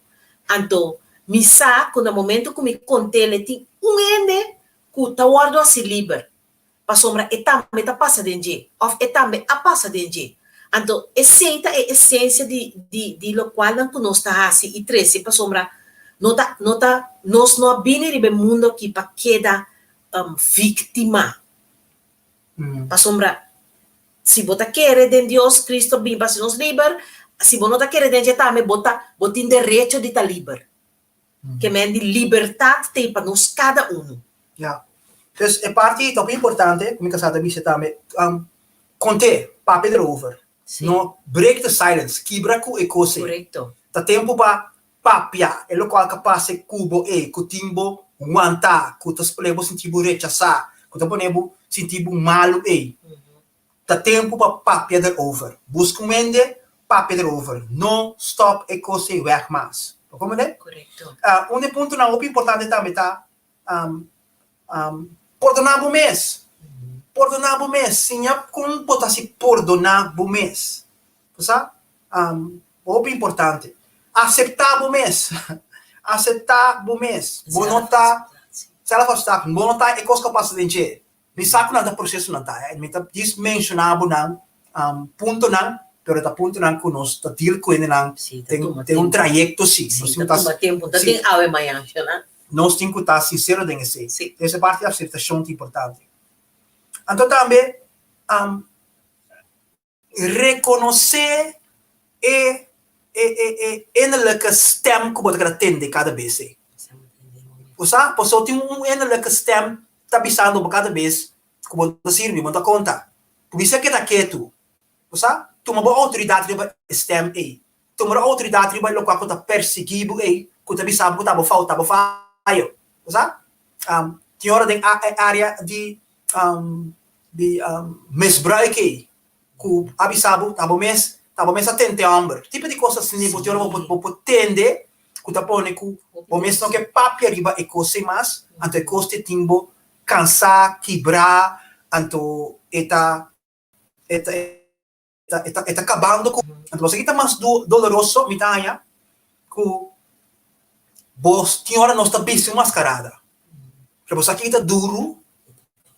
Speaker 4: Anto, mi sa cu na momento cu mi cont'el e tin un hende cu ta wordo haci liber. Pasobra e tambe ta pasa den dje, òf e tambe a pasa den dje. Anto, esei ta e esensia di, di, di lokualnan ku nos ta hasi i trese, pasobra no ta, no ta, nos no a bini riba e mundu akí pa keda víktima. Pasobra si bo ta kere den Dios, Kristu a bini pa hasi nos liber, si bo no ta kere den dje tambe, bo ta, bo tin derecho di ta liber. Ke men di libertat t'ei pa nos kada unu.
Speaker 3: Ya. Dus e parti ta hopi importante, ku mi kasá ta bisa tambe, kont'é, papia derover.
Speaker 4: Sí.
Speaker 3: No break the silence, kibra ku e kos ei.
Speaker 4: Korekto.
Speaker 3: Ta tempu pa papia e lokual ka pasa ku bo ei, ku tin bo wantá, ku ta pone bo sinti bo rechasá, ku ta pone bo sinti bo malu ei. Ta tempu pa papia derover. Buska un hende, papia derover. No stop e kos ei wèg mas. Bo komprendé?
Speaker 4: Korekto.
Speaker 3: Un di e puntonan hopi importante tambe ta pordoná bo mes. Pordoná bo mes. Siña kon bo ta hasi pordoná bo mes. Bo sa? Hopi importante. Aseptá bo mes. Aseptá bo mes. Bo no ta, Zelfafstaking. Bo no ta e kos ku a pasa den dje. Mi sa ku nan ta prosesonan ta, eh. Mi ta djis menshoná bo nan puntonan, pero ta puntonan ku nos ta deal ku hendenan den den un trayekto si.
Speaker 4: Sí, ta tuma tempu, ta tin awe mañan, shona.
Speaker 3: Nos tin ku ta sinsero den esei. Esa parti di aseptashon ta importante. Anto tambe rekonosé e e e e innerlijke stem ku bo ta keda tende kada bes ei. Bo sa? Pasobra tin un innerlijke stem ta bisando bo kada bes ku bo ta sirbi, bo ta konta. Bisa keda ketu. Bo sa? Tuma bo outoridat riba e stem ei. Tuma bo outoridat riba e lokual ku ta persiguí bo ei, ku ta bisa bo ku ta bo fout, ta bo fayo. Bo sa? Tin ora den e área di di misbruik ei ku a bisa bo ta bo mes ta bo mes a tente hòmber. Tipo di kos asina bo tin ora bo por tende ku ta pone ku bo mes no ke papia riba e kos ei mas, anto e kos te tin bo kansá, kibrá, anto e ta e ta e ta e ta kabando ku anto bo sa ki ta mas doloroso mi ta haña ku bo tin ora nos ta bisti un maskarada pero bo sa ki ta duru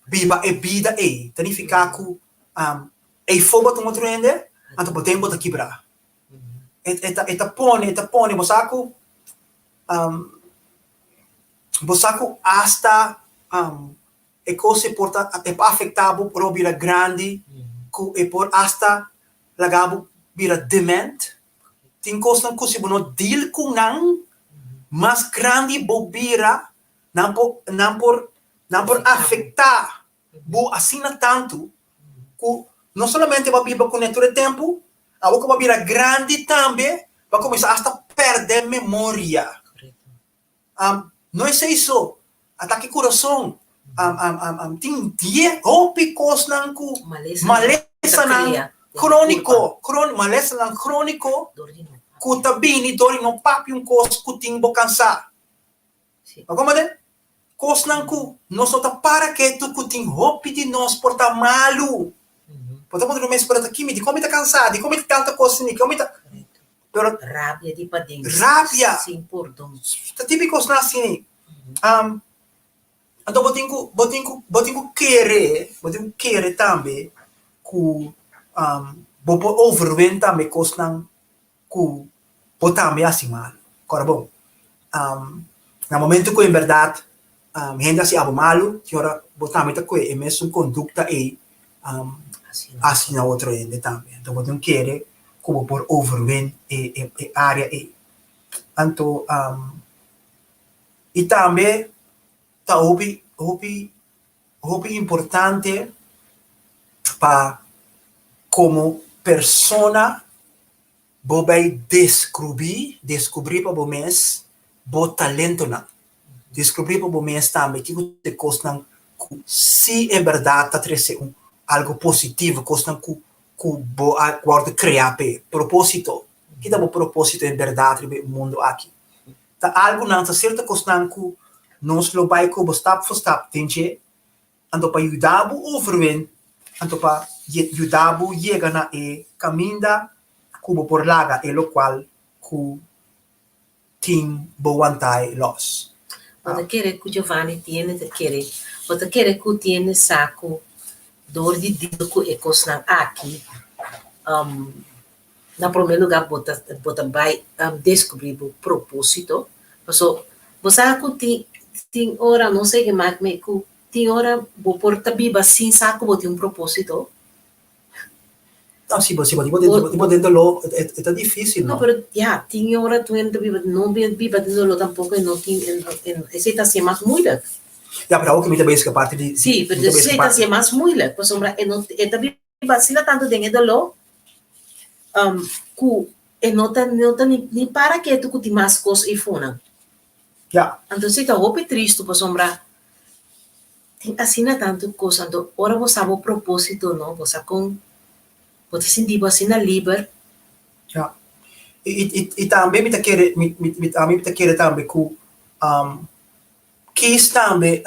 Speaker 3: biba e bida ei ta nifiká ku eifó bo ta un otro hende anto bo den bo ta kibrá e e ta e ta pone e ta pone bo sa ku bo sa ku asta E kos e por ta e por afektá bo ora bo bira grandi ku e por asta laga bo bira dement. Tin kosnan ku si bo no deal ku nan mas grandi bo bira nan por nan por nan por afektá bo asina tantu ku no solamente bo a biba kuné tur e tempu awor ku bo a bira grandi tambe bo a kuminsá asta pèrdè memoria. No esei so, atake kurason, tin die hopi kosnan ku malesanan króniko, malesanan króniko ku ta bini dor di no papia un kos ku tin bo kansá. Bo komprende? Kosnan ku nos no ta para ketu ku tin hopi di nos por ta malu. Bo ta puntra bo mes, pero ta kimi? Dikon mi ta kansá? Dikon mi tin tantu kos asina? Dikon mi ta. Pero
Speaker 4: Rabia di paden.
Speaker 3: Rabia.
Speaker 4: Sin pordon.
Speaker 3: Ta típiko kosnan asina. Anto bo tin ku, bo tin ku, bo tin ku kere, bo tin ku kere tambe ku bo por overwin tambe kosnan ku bo tambe hasi malu. Kòrda bon, na momento ku en bèrdat hende hasi abo malu, tin ora bo tambe ta kohe e mesun kondukta ei hasi na otro hende tambe. Anto bo tin ku kere ku bo por overwin e e área ei. Anto i tambe ta hopi hopi hopi importante pa komo persona bo bai deskrubí deskubrí pa bo mes bo talentonan. Deskubrí pa bo mes tambe kiko ta e kosnan ku si en bèrdat ta trese un algu positivo, kosnan ku ku bo a wòrdu kreá p'e. Propósito, ki ta bo propósito en bèrdat riba e mundu aki? Ta algunan, ta sierto kosnan ku nos lo bai ku bo stap for stap den dje, anto pa yuda bo overwin, anto pa yuda bo yega na e kaminda ku bo por laga e lokual ku tin bo wantay los.
Speaker 4: Bo ta kere ku Giovanni tiene ta kere bo ta kere ku tiene sa ku dor di deal ku e kosnan aki na prome lugar bo ta bo ta bai deskubri bo proposito paso bo sa ku tin tin ora no se ke mak me ku tin ora bo por ta biba sin sa ku bo tin un proposito.
Speaker 3: No, si bo, si bo, bo, bo den doló, e ta difícil,
Speaker 4: no? No, pero ya, tin ora tu hende ta biba, no biba den doló tampoco e no tin, esei ta hacié mas moeilijk.
Speaker 3: Ya, pero awor ku mi ta bezig aparte di.
Speaker 4: Sí, pero esei ta hacié mas moeilijk, pasobra e no, e ta biba asina tantu den e doló, ku e no ta, no ta ni para ketu ku tin mas kos eifonan.
Speaker 3: Ya.
Speaker 4: Anto esei ta hopi tristu, pasobra Tin asina tantu kos, anto ora bo sa bo propósito no, bo sa kon bo ta sinti bo asina liber.
Speaker 3: Ja. I, i, i tambe mi ta kere, mi, mi, mi, ami mi ta kere tambe ku kis tambe,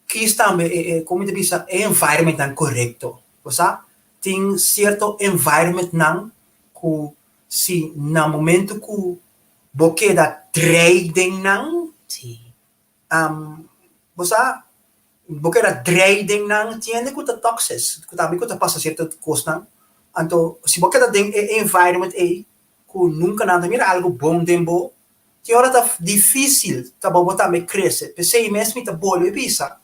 Speaker 3: kis tambe e, e, kon mi ta bisa, e environmentnan korekto. Bo sa, tin sierto environmentnan ku si na momento ku bo keda drei den nan,
Speaker 4: Sí.
Speaker 3: Bo sa? Bo keda drei den nan tin hende ku ta toxic, ku tambe ku ta pasa sierto kosnan. Anto si bo keda den e environment ei ku nunka nan ta mira algu bon den bo, tin ora ta difisil ta bo bo tambe krese. P'esei mes mi ta bolbe bisa,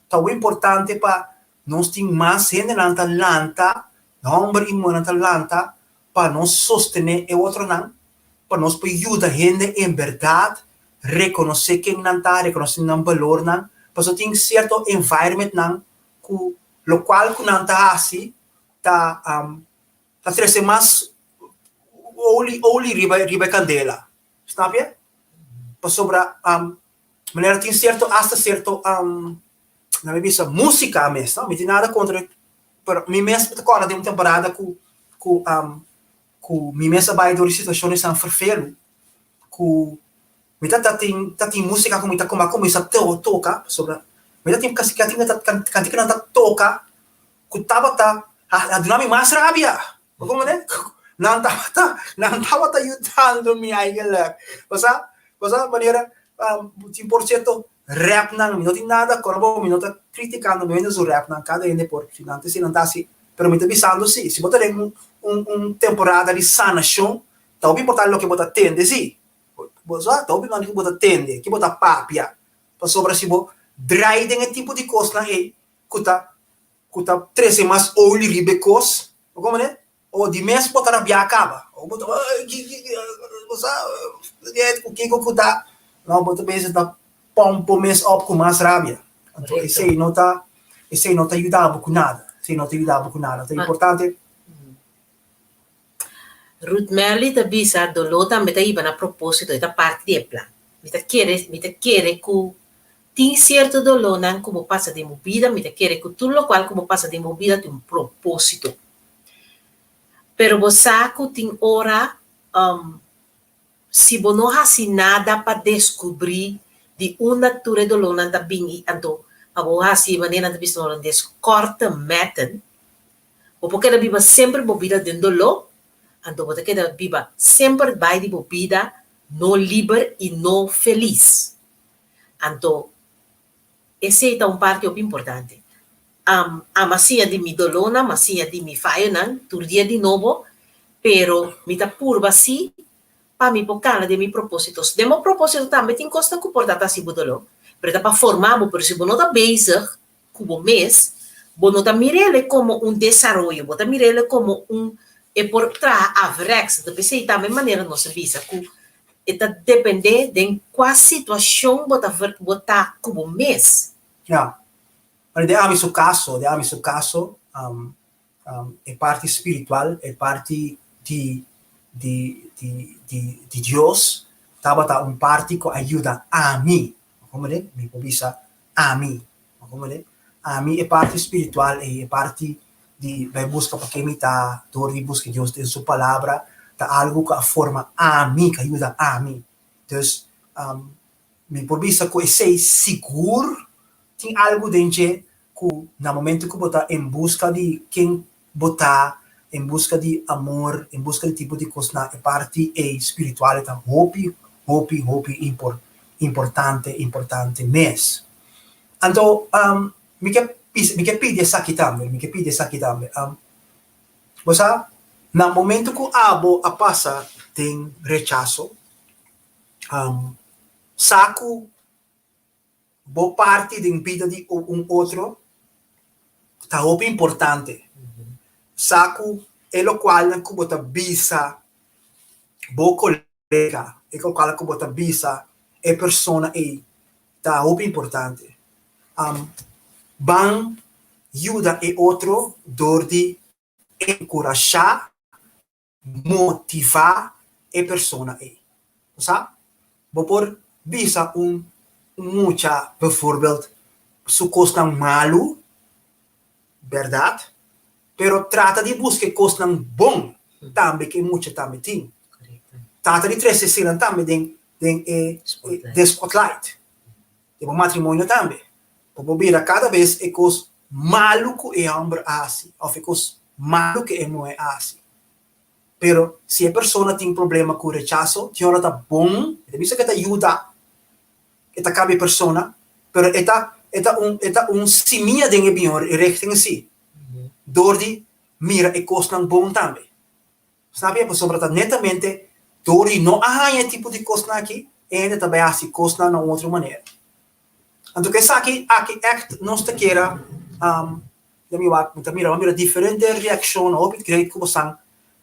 Speaker 3: ta hopi importante pa nos tin mas hendenan ta lanta, hòmber i muhernan ta lanta pa nos sostené e otronan, pa nos por yuda hende en bèrdat rekonosé ken nan ta, rekonosé nan balornan, pasobra tin sierto environmentnan ku lokual ku nan ta hasi ta ta trese mas oli oli riba riba e kandela, snap je? Pasobra manera tin sierto asta sierto nan mi bisa músika mes, no, mi tin nada kontra Pero mi mes mi ta kòrda den un temporada ku ku ku mi mes a bai dor di situashonnan ferfelu ku mi ta ta tin ta tin músika ku mi ta kuma kuminsá toka pasobra mi ta tin kasi kantikanan ta toka ku tabata a duna mi mas rabia. Bo komprende? Nan tabata nan tabata yudando mi eigenlijk. Bo sa bo sa manera tin por sierto Rapnan, mi no tin nada kor bo, mi no ta kritikando no hende su rapnan, kada hende por si nan ta si nan ta hasi, pero mi ta bisando si, si bo ta den un un un temporada di sanashon, ta hopi importante loke bo ta tende si, bo sa, ta hopi importante ke bo ta tende, ke bo ta papia, pasobra si bo drai den e tipo di kosnan ei ku ta ku ta trese mas olie riba e kos, bo komprende? O di mes bo ta rabiá kaba. O bo ta bo sa ku kiko ku ta. No, bo ta bezig ta pòmp bo mes òp ku mas rabia. Anto esei no ta esei no ta yuda bo ku nada. Esei no ta yuda bo ku nada. Ta importante.
Speaker 4: Ruth Merly ta bisa doló tambe ta hiba na propósito, e ta parti di e plan. Mi ta kere mi ta kere ku tin sierto dolónan ku bo pasa den bo bida, mi ta kere ku tur lokual ku bo pasa den bo bida tin un propósito. Pero bo sa ku tin ora si bo no hasi nada pa deskubrí di unda tur e dolónan ta bini anto pa bo hasi manera nan ta bisa nos holandes korte metten, bo por keda biba semper bo bida den doló, anto bo ta keda biba semper bai di bo bida no liber i no felis. Anto Esei ta un parti hopi importante. Am, a siña di mi dolónan, m'a siña di mi fayonan tur dia di nobo, pero mi ta purba sí pa mi por kana den mi propósitos. Den bo propósito tambe tin kosnan ku por ta ta hasi bo doló, pero ta pa forma bo. Pero si bo no ta bezig ku bo mes, bo no ta mir'el komo un desaroyo, bo ta mir'el komo un e por traha averèks. Enton p'esei tambe manera nos a bisa ku E ta dependé den kua situashon bo ta bo ta ku bo mes.
Speaker 3: Ya. Pero den ami su kaso, den ami su kaso, e parti spiritual, e parti di di di di di Dios tabata un parti ku a yuda ami. Bo komprendé? Mi por bisa ami. Bo komprendé? Ami e parti spiritual ei, e parti di bai buska pa ke mi ta dor di buska Dios den su palabra ta algu ku a forma ami, ku a yuda ami. Dus, mi por bisa ku esei sigur tin algu den dje ku na momento ku bo ta en buska di ken bo ta, en buska di amor, en buska di tipo di kosnan, e parti ei spiritual ei ta hopi, hopi, hopi importante, importante mes. Anto, Mi ke pisa, mi ke pidi esaki tambe, mi ke pidi esaki tambe. Bo sa, na momento ku abo a pasa den rechaso, sa ku bo parti den bida di un otro ta hopi importante. Sa ku e lokualnan ku bo ta bisa bo kolega, e lokual ku bo ta bisa e persona ei Ta hopi importante. Ban yuda e otro dor di enkurashá, motivá e persona ei. Bo sa? Bo por bisa un mucha bijvoorbeeld su kosnan malu, bèrdat? Pero trata di buska e kosnan bon tambe ku e mucha tambe tin. Trata di trese eseinan tambe den den e den spotlight. Den bo matrimonio tambe. Bo por bira kada bes e kos malu ku e hòmber a hasi òf e kos malu ku e muhé a hasi. Pero si e persona tin problema ku rechaso, tin ora ta bon, e ta bisa ku e ta yuda, e ta kambia e persona, pero e ta. E ta un e ta un simia den e mihó richting si. Dor di mira e kosnan bon tambe. Snap je? Pasobra ta netamente dor di no a haña e tipo di kosnan aki, e hende ta bai hasi kosnan na un otro manera. Anto ku esaki aki ègt nos ta kera den mi wak, mi ta mira, mi a mira diferente reakshon, hopi great ku bosan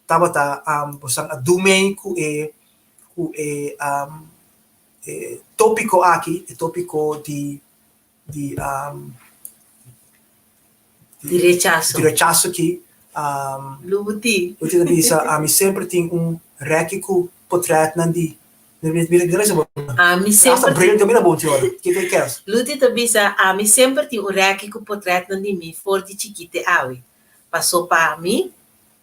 Speaker 3: tabata bosan a dumei ku e ku e e tópiko aki, e tópiko di di
Speaker 4: Di rechaso.
Speaker 3: Di rechaso ki.
Speaker 4: Luti.
Speaker 3: Luti ta bisa, ami semper tin un reki ku potretnan di
Speaker 4: Ami semper
Speaker 3: Hasta bril ta mira bon ti ora. Kiko e kes?
Speaker 4: Luti ta bisa, ami semper tin un reki ku potretnan di mi for di chikit te awe. Paso pa mi,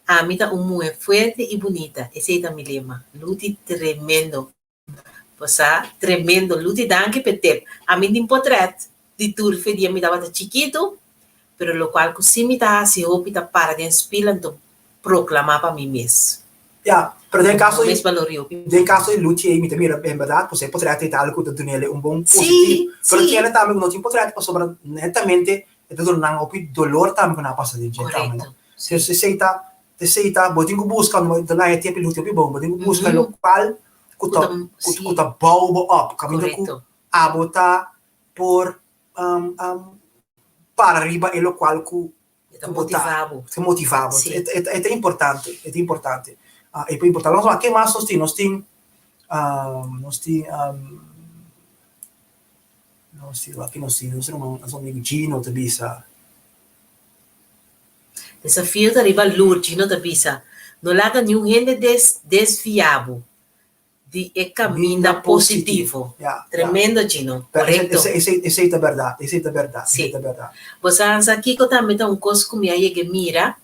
Speaker 4: ami ta un muhe fuerte i bunita. Esei ta mi lema. Luti tremendo. Bo sa, tremendo. Luti danki p'e tip. Ami tin potret di tur fe dia mi tabata chikitu, pero lokual ku si mi ta hasi hopi ta para den spil anto proklamá pa mi mes.
Speaker 3: Ya, pero den kaso
Speaker 4: di, Mes balor hopi.
Speaker 3: den kaso di Luti ei mi ta mira en bèrdat pues e potret ei ta algu ku ta dun'el un bon
Speaker 4: Sí,
Speaker 3: positivo. Pero
Speaker 4: sí.
Speaker 3: kende tambe ku no tin potret pasobra netamente e ta duna nan hopi dolor tambe ku nan a pasa den dje tambe, no.
Speaker 4: Korekto, sí.
Speaker 3: Esei ta, esei ta, bo tin ku buska, ta laña tempu Luti hopi bon, bo tin ku buska lokual ku ta ku ta bou bo op, kaminda ku abo ta por para riba e lokual ku
Speaker 4: ta motivá bo.
Speaker 3: Ta motivá bo. E ta importante, e ta importante. E por importante. Nos wak ke mas nos tin? Nos tin nos tin nos tin wak ke nos tin? Nos ruman nos amigu Gino ta bisa.
Speaker 4: Desafio ta riba lur, Gino ta bisa. No laga niun hende des desvia bo di e kaminda positivo. Tremendo Gino, korekto.
Speaker 3: Esei ta bèrdat, esei ta bèrdat, esei
Speaker 4: Sí.
Speaker 3: ta bèrdat.
Speaker 4: Bo sa sa kiko tambe ta un kos ku mi a yega mira,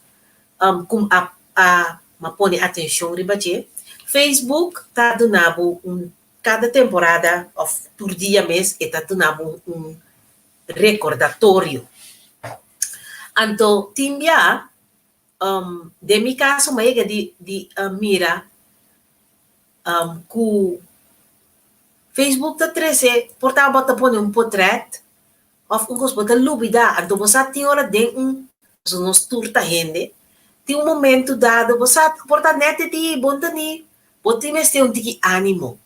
Speaker 4: ku a a mi a pone atenshon riba dje? Facebook ta duna bo un kada temporada òf tur dia mes e ta duna bo un rekordatorio. Anto tin bia, den mi kaso mi a yega di di mira ku Facebook ta trese por ta bo ta pone un potrèt òf un kos bo ta lubidá, anto bo sa tin ora den un, pasobra nos tur ta hende, tin un momento dado bo sa por ta nèt e di bon ta ni bo tin mester un tiki ánimo,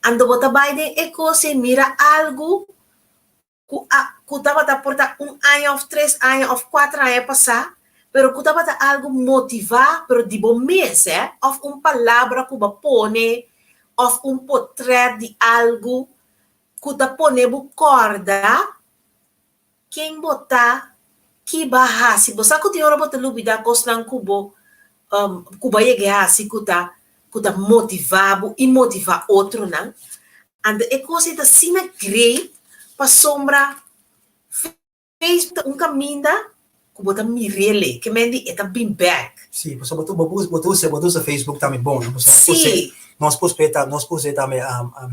Speaker 4: anto bo ta bai den e kos ei mira algu ku a ku tabata por ta un aña òf tres aña òf kuater aña pasá, pero ku tabata algu motivá pero di bo mes eh, òf un palabra ku bo a pone òf un potrèt di algu ku ta pone bo kòrda ken bo ta, ki bo a hasi. Bo sa ku tin ora bo ta lubidá kosnan ku bo ku bo a yega a hasi ku ta ku ta motivá bo i motivá otronan. Anto e kos ei ta asina great pasobra Facebook ta un kaminda ku bo ta mir'el, ke men di e ta bin bèk.
Speaker 3: Sí, pasobra bo bo ta usa bo ta usa Facebook tambe bon, no? Pasobra
Speaker 4: Sí.
Speaker 3: nos por speta nos por us'é tambe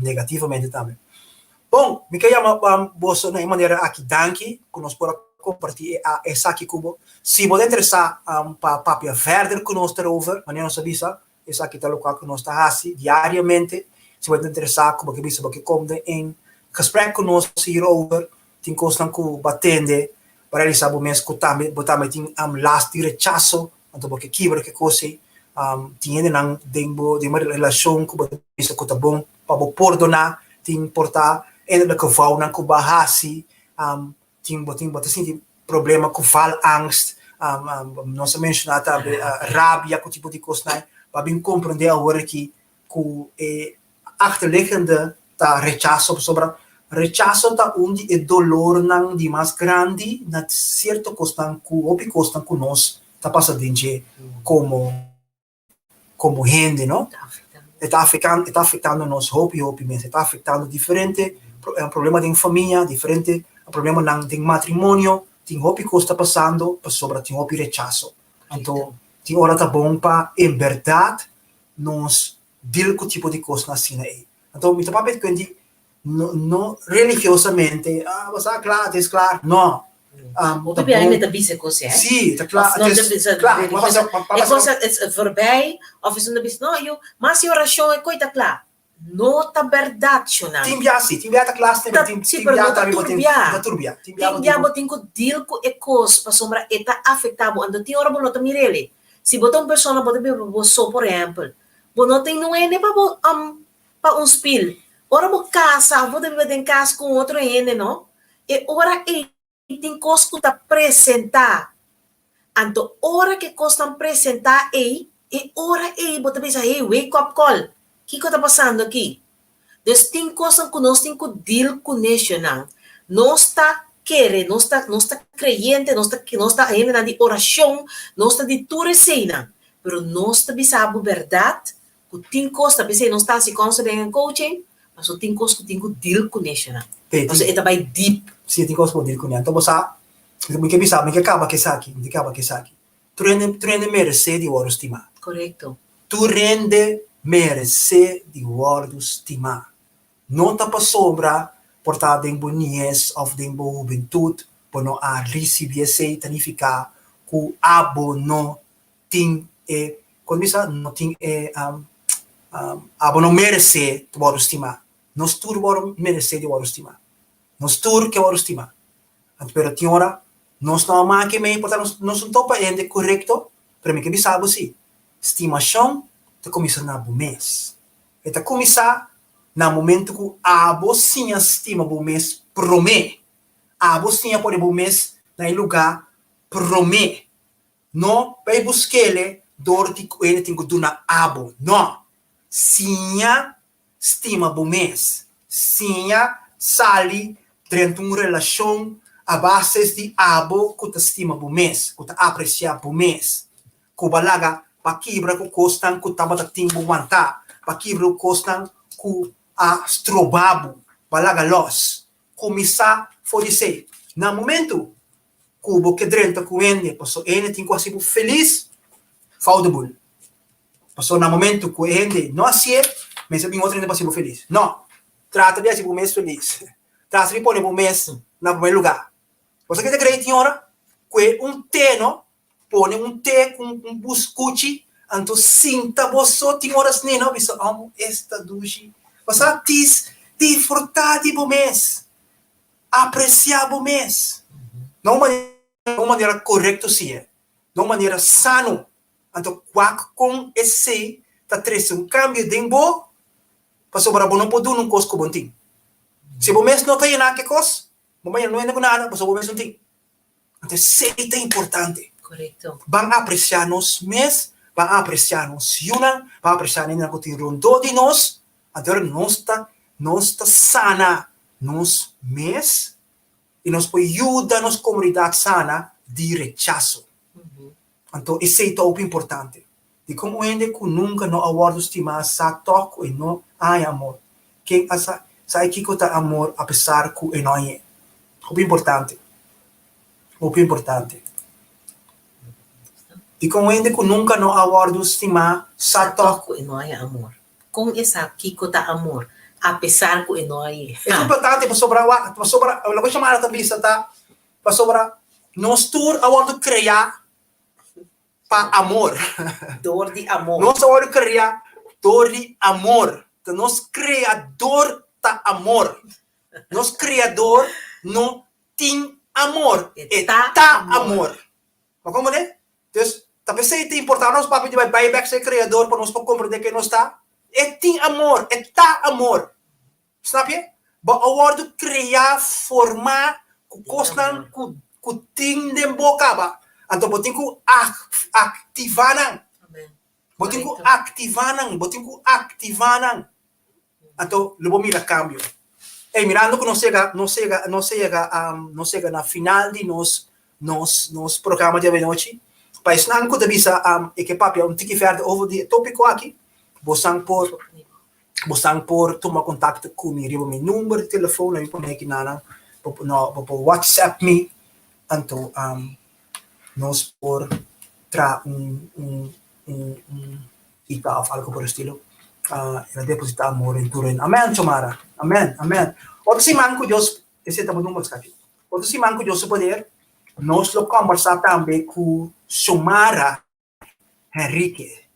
Speaker 3: negativamente tambe. Bon, mi ke yama boso na e manera aki danki ku nos por a kompartí esaki ku bo. Si bo ta interesá pa papia verder ku nos erover, manera nos a bisa, Esaki ta lokual ku nos ta hasi diariamente. Si bo ta interesá ku bo ke bisa bo ke kom den en gesprek ku nos hierover, tin kosnan ku bo a tende, bo a realisá bo mes ku tambe bo tambe tin last di rechaso, anto bo ke kibra ke kos ei. Tin hendenan den bo den bo relashon ku bo ta bisa ku ta bon pa bo pordoná, tin por ta innerlijke vouwnan ku bo a hasi, tin bo tin bo ta sinti problema ku faalangst, nos a menshoná tambe rabia ku tipo di kosnan, pa bin komprendé awor aki ku e achterliggende ta rechaso, pasobra rechaso ta un di e dolornan di mas grandi na sierto kosnan ku hopi kosnan ku nos ta pasa den dje komo. komo hende, no? E ta afekan, e ta afektando nos hopi hopi mes, e ta afektando diferente problema den famia, diferente problemanan den matrimonio, tin hopi kos ta pasando pasobra tin hopi rechaso. Anto tin ora ta bon pa en bèrdat nos deal ku tipo di kosnan asina ei. Anto mi ta papia ku hende No, no religiosamente, ah, bo sa kla, het is klaar. No.
Speaker 4: Hopi biaha mi ta bisa e kos, hè?
Speaker 3: Sí, ta kla,
Speaker 4: Of no
Speaker 3: het
Speaker 4: ta
Speaker 3: is
Speaker 4: bisa
Speaker 3: kla.
Speaker 4: religioso. E kos is voorbij, of is no ta bisa, no, yu, mas e orashon e koi ta kla. No ta bèrdat, shonnan.
Speaker 3: Tin bia si, tin bia ta klas
Speaker 4: Ta,
Speaker 3: tin
Speaker 4: si,
Speaker 3: tin
Speaker 4: pero
Speaker 3: bia
Speaker 4: no ta
Speaker 3: tambe bo
Speaker 4: tur
Speaker 3: tin
Speaker 4: bia.
Speaker 3: ta tur bia. Tin bia
Speaker 4: Tin
Speaker 3: bo
Speaker 4: bia
Speaker 3: tin
Speaker 4: bo tin ku deal ku e kos pasobra e ta afektá bo. Anto tin ora bo no ta mir'el. Si bo ta un persona bo ta biba bo so por ehèmpel, bo no tin nun hende pa bo pa un spil. Ora bo kasa òf bo ta biba den kas ku un otro hende no, e ora ei tin kos ku ta presentá. Anto ora ku e kosnan presentá ei, e ora ei bo ta bisa, hey, wake up call, kiko ta pasando aki? Dus tin kosnan ku nos tin ku deal kuné, shonnan. Nos ta kere, nos ta nos ta kreyente, nos ta nos ta hendenan di orashon, nos ta di tur eseinan. Pero nos ta bisa bo bèrdat ku tin kos, ta p'esei nos ta hasi counseling en coaching, pasobra tin kos ku tin ku deal kuné, shonnan. Pasobra e ta bai deep.
Speaker 3: Sí, tin kos ku deal kuné. Anto bo sa, Mi ke bisa, mi ke kaba ku esaki, mi ke kaba ku esaki. Tur hende, tur hende meresé di wòrdu stimá.
Speaker 4: Korekto.
Speaker 3: Tur hende meresé di wòrdu stimá. No ta pasobra por ta den bo nies òf den bo hubentut bo no a risibí esei ta nifiká ku abo no tin e, kon bisa, no tin e, abo no meresé di wòrdu stimá. Nos tur wòrdu meresé di wòrdu stimá. Nos tur ke wòrdu stimá. Anto pero tin ora nos no a make mei por ta nos no topa e hende korekto, pero mi ke bisa bo si, stimashon ta kuminsá na bo mes. E ta kuminsá na momento ku abo siña stima bo mes promé. Abo siña pone bo mes na e lugá promé. No bai busk'ele dor di ku hende tin ku duna abo. No! Siña Stima bo mes. Siña sali drenta un relashon a bases di abo ku ta stima bo mes, ku ta apresiá bo mes. Ku bo a laga pa kibra ku kosnan ku tabata tin bo wantá, pa kibra ku kosnan ku a stroba bo, bo a laga lòs. Kuminsá for di esei. Na momentu ku bo ke drenta ku hende pasobra e hende tin ku hasi bo felis, fout de bul. Pasobra na momento ku e hende no hasié, mester bin otro hende pa hasi bo felis. No! Trata di hasi bo mes felis. Trata di pone bo mes na promé lugá. Bo sa ke ta krei tin ora? Kue un te, no? Pone un te ku un buskuchi, anto sinta bo so tin ora asina, no? Bisa, Amo, es ta dushi. Bo sa? Dis, disfrutá di bo mes. Apresiá bo mes. Na un manera, na un manera korekto si e. Na un manera sano. Anto wak kon esei ta trese un kambio den bo, pasobra bo no por duna un kos ku bo no tin. Si bo mes no ta yená ke kos, bo mañana no yena ku nada pasobra bo mes no tin. Anto esei ta importante.
Speaker 4: Korekto.
Speaker 3: Ban apresiá nos mes, ban apresiá nos yunan, ban apresiá nennan ku tin rondó di nos, anto ora nos ta nos ta sana nos mes i nos por yuda nos komunidat sana di rechaso. Anto esei ta hopi importante. Dikon un hende ku nunka no a wòrdu stimá sa tòg ku e no a haña amor? Ken a sa sa e kiko ta amor apesar ku e no hañ'é? Hopi importante. Hopi importante. Dikon un hende ku nunka no a wòrdu stimá sa
Speaker 4: Sa
Speaker 3: tòg
Speaker 4: tòg ku e no haña amor? Kon e sa kiko ta amor apesar ku e no hañ'é?
Speaker 3: E ta importante pasobra wak, pasobra loke Xiomara ta bisa ta pasobra nos tur a wòrdu kreá pa amor.
Speaker 4: Dor di amor.
Speaker 3: Nos a wòrdu kreá dor di amor. Ta nos Kreador ta amor. Nos Kreador no tin amor, e ta amor. Bo komprendé? Dus, ta p'esei ta importá nos papia di bai bai bèk sa e Kreador pa nos por komprendé ken nos ta. E tin amor, e ta amor. Snap je? Bo a wòrdu kreá, formá ku kosnan ku ku tin den bo kaba. Anto bo tin ku aktivá nan. Bo tin ku aktivá nan, bo tin ku aktivá nan. Anto lo bo mira kambio. Ey, mirando ku nos yega, nos yega, nos yega, nos yega na final di nos nos nos programa di awenochi. Pa esnan ku ta bisa e ke papia un tiki verder over di e tópiko aki, bosan por Bosan por tuma kontakto ku mi riba mi number di telefon, lo mi pone aki na nan, bo por no bo por whatsapp mi, anto nos por traha un un un un sita òf algo por estilo i a depositá amor den tur hende. Amèn Xiomara, amèn, amèn. Otro siman ku Dios, esei ta bo number Schatje, otro siman ku Dios su poder nos lo kòmbersá tambe ku Xiomara Henrique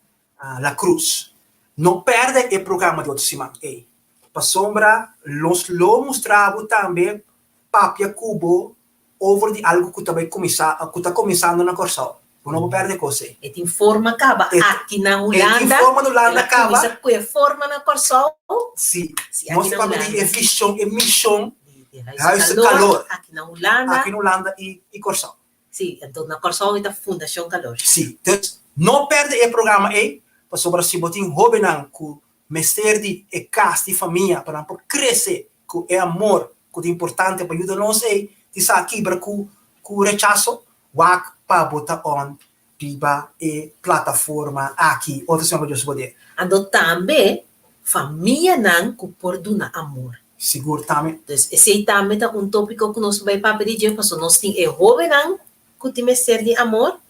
Speaker 3: La Cruz. No pèrdè e programa di otro siman ei, pasobra nos lo mustra bo tambe papia ku bo over di algu ku ta bai kuminsá, ku ta kuminsando na Kòrsou. Bo no por pèrdè kos ei.
Speaker 4: E tin forma kaba aki na Hulanda.
Speaker 3: E tin forma na Hulanda kaba.
Speaker 4: El a kuminsá ku e forma na Kòrsou.
Speaker 3: Sí. Nos ta papia di e vishon, e mishon di Huis di Kalor.
Speaker 4: Aki na Hulanda.
Speaker 3: Aki na Hulanda i Kòrsou.
Speaker 4: Sí, anto na Kòrsou e ta Fundashon Kalor.
Speaker 3: Sí. Dus no pèrdè e programa ei, pasobra si bo tin hóbennan ku mester di e kas di famia pa nan por krese ku e amor ku ta importante pa yuda nos ei di sa kibra ku ku rechaso, wak pa bo ta on riba e plataforma aki. Otro siman ku Dios poder.
Speaker 4: Anto tambe famianan ku por duna amor.
Speaker 3: Sigur tambe.
Speaker 4: Dus esei tambe ta un tópiko ku nos bai papia di dje pasobra nos tin e hóbennan ku tin mester di amor,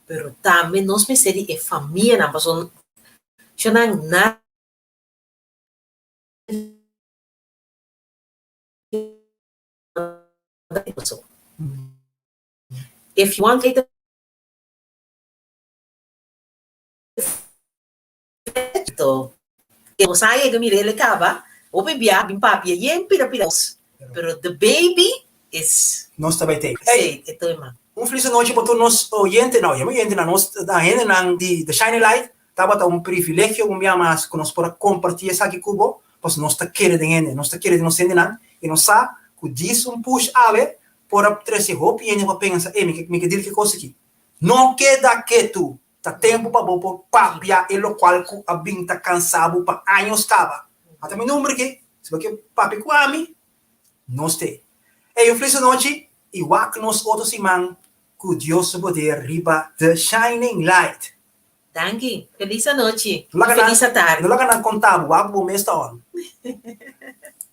Speaker 4: pero tambe nos mester di e famianan pasobra nan na. If you want to bo sa yega mira el e kaba hopi bia bin papia yen pida pida kos pero the baby is
Speaker 3: Nos ta bai tei.
Speaker 4: Hey, e tema.
Speaker 3: Un felis anochi pa tur nos oyentenan, oye oyentenan, nos hendenan di The Shining Light. Tabata un privilegio un bia mas ku nos por a kompartí esaki ku bo, pasobra nos ta kere den hende, nos ta kere den nos hendenan i nos sa ku djis un push awe por a trese hopi hende pa pensa, ey, mi ke dil ki kos aki. No keda ketu! Ta tempu pa bo por papia e lokual ku a bin ta kansa bo pa años kaba. Ata mi number aki, si bo ke papia ku ami, nos t'ei. Ey, un felis anochi i wak nos otro siman ku Dios su poder riba The Shining Light.
Speaker 4: Danki. Felis anochi. Felis atardi.
Speaker 3: No laga nan konta bo, wak bo mes ta on.